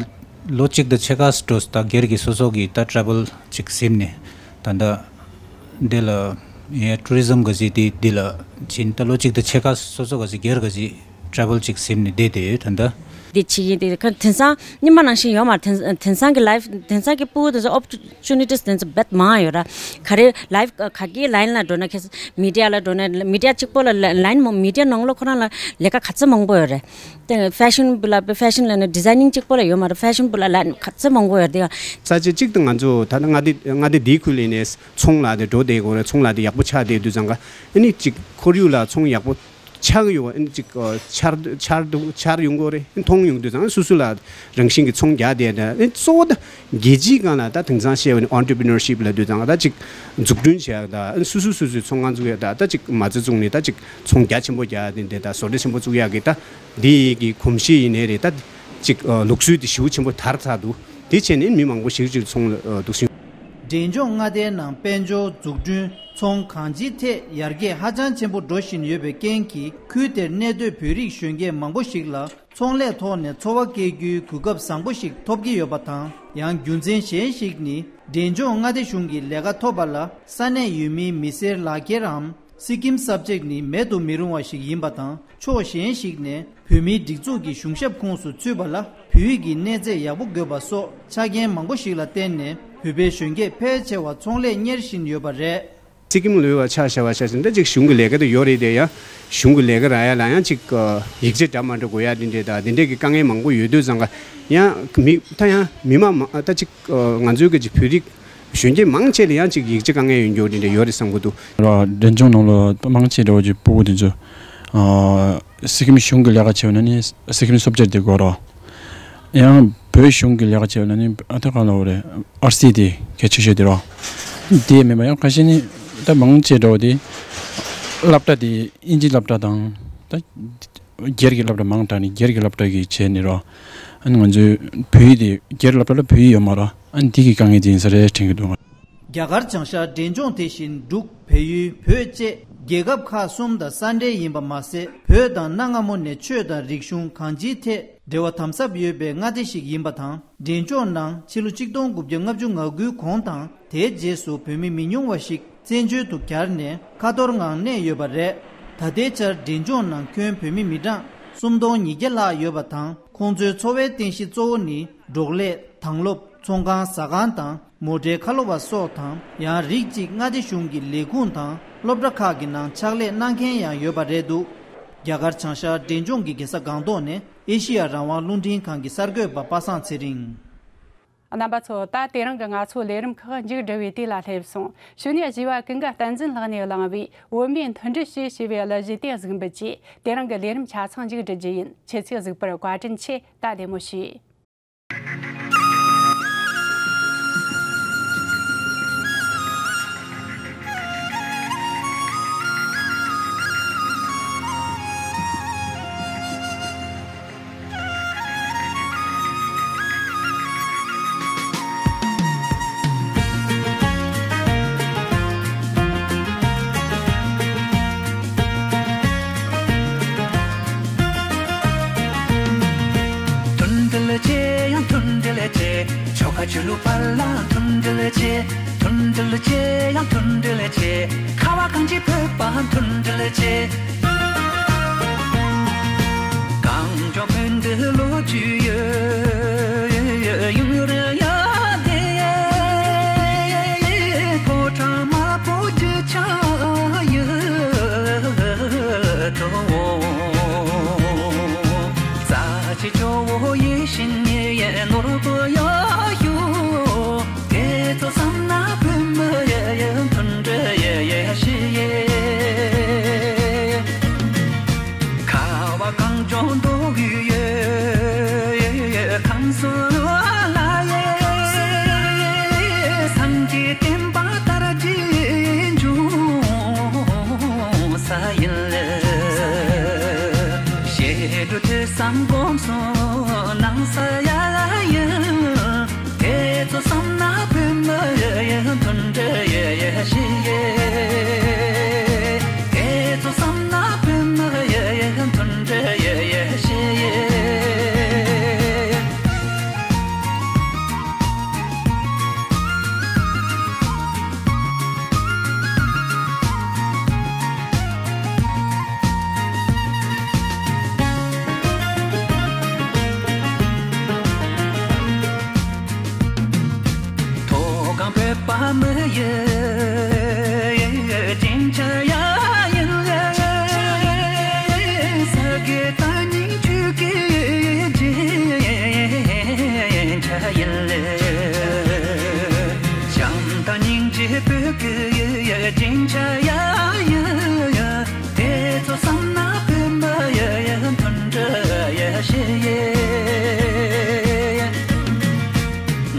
ལོ་གཅིག་དང་ཕྱེད་ཀ་འགྲོ་ད་སྒེར་གྱི་སོ་སོ་གི་ད་ཊ་རེ་ཝལ་ཅིག་ཟིན་ནས་ད་ལྟ་འདི་ལ་ཡ་ཊུ་རི་ཛམ་ག་ཟིག་དེ་འདི་ལ་ཕྱིན། ད་ལོ་གཅིག་དང་ཕྱེད་ཀ་སོ་སོ་ག་ཟིག་སྒེར་ག་ཟིག་ཊ་རེ་ཝལ་ཅིག་ཟིན་ནས་བསྡད་དེ་ད་ལྟ། འདི་ཕྱི་ཡིན་དེ་ཁ་དེང་སང་ཉི་མ་ནང་བཞིན་ཡོད་མ་རེད། དེང་དེང་སང་གི་ལའིཕ་དེང་སང་གི་ཕྲུ་གུ་དེ་ཚོ་ཨོ་པོར་ཅུ་ནི་ཊིས་དེ་ཚོ་རྦད་མང་ཡོད་ར། ག་རེ་ལའིཕ་ག་གི་ལའིན་ལ་འགྲོ་ན་ཁེ་མི་ཌི་ཡ་ལ་འགྲོ་ན་མི་ཌི་ཡ་གཅིག་པོ་ལ་ལ་ལའིན་མོ་མི་ཌི་ཡ་ནང་ལོགས་ཁོ་རང་ལ་ལས་ཀ་ག་ཚོད་མང་པོ་ཡོད་རེད། དེ་ཕེ་ཤན་བུ་ལ་ཕེ་ཤན་ལ་ནི་ཌི་ཛའི་ནིང་གཅིག་པོ་ལ་ཡོད་མ་རེད། ཕེ་ཤན་བུ་ལ་ལའིན་ག་ཚོད་མང་པོ་ཡོད་རེད། ས་ཆ་གཅིག་ཏུ་ང་ཚོ་ད་ལྟ་མངའ་སྡེ་མངའ་སྡེ་འདིའི་ཁུལ་ལ་ནས་ཚོང་ལ་དེ་འགྲོ་བསྡད་དགོས་རེད། ཚོང་ལ་དེ་ཡག་པོ་ཆགས་བསྡད་དུས་ཙང་ཀ་ཨ་ནི་གཅིག་ཁོར་ཡུག་ལ་ཚོང་ཡག་པོ་ཆགས་ཡོང་བ་ཨ་ནི་གཅིག་ཨ་ཆར་ཆར་འདུག་ཆར་ཡོང་གི་རེད། མཐོང་ཡོང་དུས་ཙང་སུ་སུ་ལ་རང་བཞིན་གྱི་ཚོང་རྒྱག་བསྡད་ན་ཨ་ནི་གཙོ་བོ་ད་རྒྱལ་སྤྱིའི་སྒང་ལ་ད་དེང་སང་བཤད་པ་ནི་ཨོན་ཊར་པི་ནར་ཤིབ་ལབ་དུས་ཙང་ད་གཅིག་འཛུགས་སྐྲུན་བྱེད་ཡག་ད་ཨ་ནི་སུ་སུ་སུ་སུའི་ཚོང་ཁང་བཙུགས་ཡག་ད་ད་གཅིག་མ་རྩ་བཙུགས་ནས་ད་གཅིག་ཚོང་རྒྱ་ཆེན་པོ་རྒྱག་ཡག་དེ་འདྲ་ད་བཟོ་གྲྭ་ཆེན་པོ་བཙུགས་ཡག་གི་ད་འདི་གི་གོམས་གཤིས་ཡིན་ནའི་རེད། ད་གཅིག་ཨ་ལུགས་སྲོལ་དེ་ཞེ་པོ་ཆེན་པོ་དར་ཚར་འདུག་དེ་བྱས་ནས་མི་མང་པོ་ཞིག་ཅིག་ཚོང་ལ་འདུག་སེ། འབྲས་ལྗོངས་མངའ་སྡེའི་ནང་དཔལ་འབྱོར་འཛུགས་སྐྲུན་ཚོང་གང་ཅིའི་ཐད་ཡར་རྒྱས་ཧ་ཅང་ཆེན་པོ་འགྲོ་བཞིན་ཡོད་པའི་རྐྱེན་གྱིས། ཁུལ་དེར་གནས་སྡོད་བོད་རིགས་གཞོན་སྐྱེས་མང་པོ་ཞིག་ལ་ཚོང་ལས་ཐོག་ནས་འཚོ་བ་སྐྱེལ་རྒྱུའི་གོ་སྐབས་བཟང་པོ་ཞིག་ཐོབ་ཀྱི་ཡོད་པ་དང་། ཡང་རྒྱུ་མཚན་གཞན་ཞིག་ནི། འབྲས་ལྗོངས་མངའ་སྡེ་གཞུང་གི་ལས་ཀ་ཐོབ་པ་ལ་ས་གནས་ཡུལ་མིའི་མི་སེར་ལག་འཁྱེར་འམ་སི་ཀིམ་གསར་བརྗེ་ནི་མེད་དུ་མི་རུང་བ་ཞིག་ཡིན་པ་དང་། ཕྱོགས་གཞན་ཞིག་ནས་བོད་མིའི་སྒྲིག་འཛུགས་ཀྱི་གཞུང་ཞབས་ཁོངས་སུ་ཚུད་པ་ལ་བོད་ཡིག་གི་གནས་ཚད་ཡག་པོ་དགོས་པ་སོགས་ཆ་རྐྱེན་མང་པོ་ཞིག་ལ་བརྟེན་ནས། བོད་པའི་གཞོན་སྐྱེས་ཕལ་ཆེ་བ་ཚོང་ལས་གཉེར་བཞིན་ཡོད་པ་རེད། སི་ཀིམ་ལུས་པ་ཆ་བཞག་པ་ཆ་བཞག་ན་ད་ཅིག་གཞུང་གི་ལས་ཀ་དེ་ཡོད་རེད་དེ། ཡང་གཞུང་གི་ལས་ཀ་རག་ཡ་ལ་ཡང་ཅིག་ཡིག་ཆ་འདྲ་མ་འདྲ་དགོས་ཡ་དེ་འདྲས་དང་དེ་འདྲས་ཀྱི་དཀའ་ངལ་མང་པོ་ཡོད་དུས་ཙང་ཀ་ཡང་མི་ད་ཡང་མི་མང་མང་ད་ཅིག་ང་ཚོའི་གི་ཅིག་བོད་རིགས་གཞོན་སྐྱེས་མང་ཆེ་ལ་ཡང་ཅིག་ཡིག་ཆ་དཀའ་ངལ་ཡོད་འགྱོ་དེ་འདྲས་ཡོད་རེད་བསམ་གི་འདུག་ར་འབྲས་ལྗོངས་ནང་ལ་མང་ཆེ་འདྲ་བོ་ཅིག་ཕྲུ་གུ་དེ་ཚོ་སི་ཀིམ་གཞུང་གི་ལས་ཀ་བྱེད་པ་ན་ནི་སི་ཀིམ་སོབ་ཅར་དེ་དགོས་ར། ཡང་བོད་གཞུང་གི་ལས་ཀ་བྱེད་པ་ན་ནི་ཨ་ཐ་ག་ལ་བ་རེད། ཨར་སི་དེ་གལ་ཆེ་ཤོས་དེ་ར། དེ་མིན་པ་ཡང་ཁ་ཤས་ནི་ད་མང་ཆེ་འདྲ་བོ་དེ་སློབ་གྲྭ་དེ་དབྱིན་ཇིའི་སློབ་གྲྭ་དང་ད་སྒེར་གྱི་སློབ་གྲྭ་མང་དྲགས་ནས་སྒེར་གྱི་སློབ་གྲྭ་གི་བྱས་ནས་ར། ཨ་ནི་ང་ཚོའི་བོད་ཡིག་དེ་སྒེར་སློབ་གྲྭ་ལ་བོད་ཡིག་ཡོད་མ་ར། ཨ་ནི་དེ་གི་དཀའ་ངལ་དེ་ཡིན་ས་རེད་དྲན་གྱི་འདུག་རྒྱ་གར་བྱང་ཤར་འབྲས་ལྗོངས་དེ་བཞིན་འབྲུག་བལ་ཡུལ་བོད་བཅས་རྒྱལ་ཁབ་ཁག་གསུམ་དང་ས་འབྲེལ་ཡིན་པ་མ་ཟད། བོད་དང་གནའ་སྔ་མོ་ནས་ཆོས་དང་རིག་གཞུང་གང་ཅིའི་ཐད་འབྲེལ་བ་དམ་ཟབ་ཡོད་པའི་མངའ་སྡེ་ཞིག་ཡིན་པ་དང་། འབྲས་ལྗོངས་ནང་ཕྱི་ལོ་ཆིག་སྟོང་དགུ་བརྒྱ་ལྔ་བཅུ་ང་དགུའི་གོང་དང་དེའི་རྗེས་སུ་བོད་མི་མི་ཉུང་བ་ཞིག་བཙན་བྱོལ་དུ་གྱར་ནས་ཁ་ཐོར་ངང་གནས་ཡོད་པ་རེད། ད་ལྟའི་ཆར་འབྲས་ལྗོངས་ནང་ཁྱོན་བོད་མི་མི་གྲངས་སུམ་སྟོང་ཉིས་བརྒྱ་ལྷག་ཡོད་པ་དང་། ཁོང་ཚོའི་འཚོ་བའི་རྟེན་གཞི་གཙོ་བོ་ནི་འབྲོག་ལས། དང་སློབ། ཚོང་ཁང་། ཟ་ཁང་དང་མོ་ཊའི་ཁ་ལོ་བ་སོགས་དང་། ཡང་རིགས་གཅིག་མངའ་སྡེ་གཞུང་གི་ལས་ཁུངས་དང་སློབ་གྲྭ་ཁག་གི་ནང་ཕྱག་ལས་གནང་མཁན་ཡང་ཡོད་པ་རེད་འདུག་རྒྱ་གར་བྱང་ཤར་འབྲས་ལྗོངས་ཀྱི་རྒྱལ་ས་སྒང་ཏོག་ནས་ཨེ་ཤི་ཡ་རང་དབང་རླུང་འཕྲིན་ཁང་གི་གསར་འགོད་པ་པ་སངས་ཚེ་རིང་། རྣམ་པ་ཚོ། ད་དེ་རིང་གི་ང་ཚོའི་ལས་རིམ་ཁག་མཇུག་བསྒྲིལ་བའི་དུས་ལ་སླེབས་སོང་། གཞུག་ནས་བཞི་བ་ཀུན་དགའ་བསྟན་འཛིན་ལགས་ནས་བླངས་པའི་བོད་མིའི་མཐུན་སྒྲིལ་ཞེས་ཞུ་བའི་གླུ་གཞས་དེ་གཟིགས་འབུལ་གྱིས་དེ་རིང་གི་ལས་རིམ་ཆ་ཚང་མཇུག་སྒྲིལ་རྒྱུ་ཡིན། ཁྱེད་ཚོས་གཟིགས་པར་བཀའ་དྲིན་ཆེ། ད་བདེ་མོ་བྱོས། མཐུན་སྒྲིལ་ཆེ་ཡང་མཐུན་སྒྲིལ་ཆེ། ཆོལ་ཁ་ཆོས་ལུགས་བར་ལ་མཐུན་སྒྲིལ་ཆེ། མཐུན་སྒྲིལ་ཆེ་ཡང་མཐུན་སྒྲིལ་ཆེ། ཁ་བ་གངས་ཅན་བོད་པ་མཐུན་སྒྲིལ་ཆེ། གངས་ལྗོངས་བོད་འདི་ལོ་རྒྱུས་ཡོད། ཡུན་རིང་ཡ་བདེ། ཕོ་བྲང་དམར་པོ་རྒྱུ་ཆ་ཡོད་དོ། རྩ་ཆེ་ཇོ་བོ་ཡིད་བཞིན་ནོར་བུ་ཡོད་ཤོག་དེ་ཚོ་བསམ་ན་བོད་མི་ཡི་མཐུན་སྒྲིལ་ཡི་ཞི་ཡི། ཁ་བ་གངས་ལྗོངས་མདོ་དབུས་ཡི། ཁམས་གསུམ་ལ་ཡི། སངས་རྒྱས་བསྟན་པ་དར་རྒྱས་འབྱུང་ས་ཡིན། གཞིས་བྲོ་ཐོས་བསམ་སྒོམ་གསུམ་གནང་ས་ཡ་ཡིན། དེ་ཚོ་བསམ་ན་བོད་མི་ཡི་མཐུན་སྒྲིལ་ཡི་ཞི་ཡི། དེ་ཚོ་བསམ་ན་བོད་མི་ཡི་མཐུན་སྒྲིལ་ཡི་ཞི་ཡི། མཐོ་སྒང་བོད་པ་མི་ཡི་རྒྱན་ཆ་ཡ་ཡིན། ས་དགེ་བཀའ་རྙིང་ཆོས་ཀྱི་རྒྱན་ཆ་ཡིན། བྱམས་དང་སྙིང་རྗེ་བོད་ཀྱི་རྒྱན་ཆ་ཡ་ཡིན། དེ་ཚོ་བསམ་ན་བོད་མི་ཡི་མཐུན་སྒྲིལ་ཡི་ཞི་ཡི།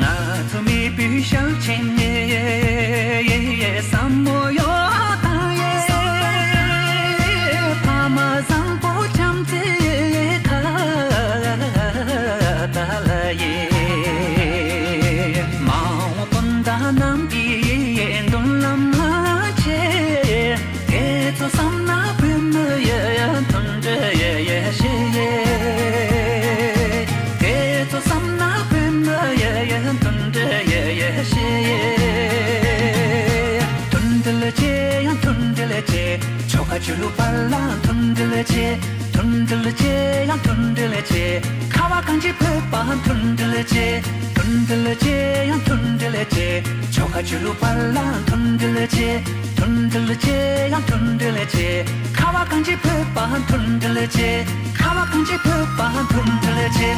ང་ཚོ་མི་བུ་ཞབས་ཆེན་ནི་བསམ་བློ་ཡོད་དང་ཡེ། ཕ་མ་བཟང་པོ་བྱམས་བརྩེ་ཁ་ཏ་ལ་ཡེ། མ་འོངས་སྤུན་ཟླ་རྣམས་ཀྱི་མདུན་ལམ་ལ་ཆེ། དེ་ཚོ་བསམ་ན་བོད་མི་ཡི་མཐུན་སྒྲིལ་ཡི་ཞི་ཡི། དེ་ཚོ་བསམ་ན་བོད་མི་ཡི་མཐུན་སྒྲིལ་ཡི་ཞི་ཡི། མཐུན་སྒྲིལ་ཆེ་ཡང་མཐུན་སྒྲིལ་ཆེ། ཆོལ་ཁ་ཆོས་ལུགས་བར་ལ་མཐུན་སྒྲིལ་ཆེ། མཐུན་སྒྲིལ་ཆེ་ཡང་མཐུན་སྒྲིལ་ཆེ། ཁ་བ་གངས་ཅན་བོད་པ་མཐུན་སྒྲིལ་ཆེ། མཐུན་སྒྲིལ་ཆེ་ཡང་མཐུན་སྒྲིལ་ཆེ། ཆོལ་ཁ་ཆོས་ལུགས་བར་ལ་མཐུན་སྒྲིལ་ཆེ། མཐུན་སྒྲིལ་ཆེ་ཡང་མཐུན་སྒྲིལ་ཆེ། ཁ་བ་གངས་ཅན་བོད་པ་མཐུན་སྒྲིལ་ཆེ། ཁ་བ་གངས་ཅན་བོད་པ་མཐུན་སྒྲིལ་ཆེ།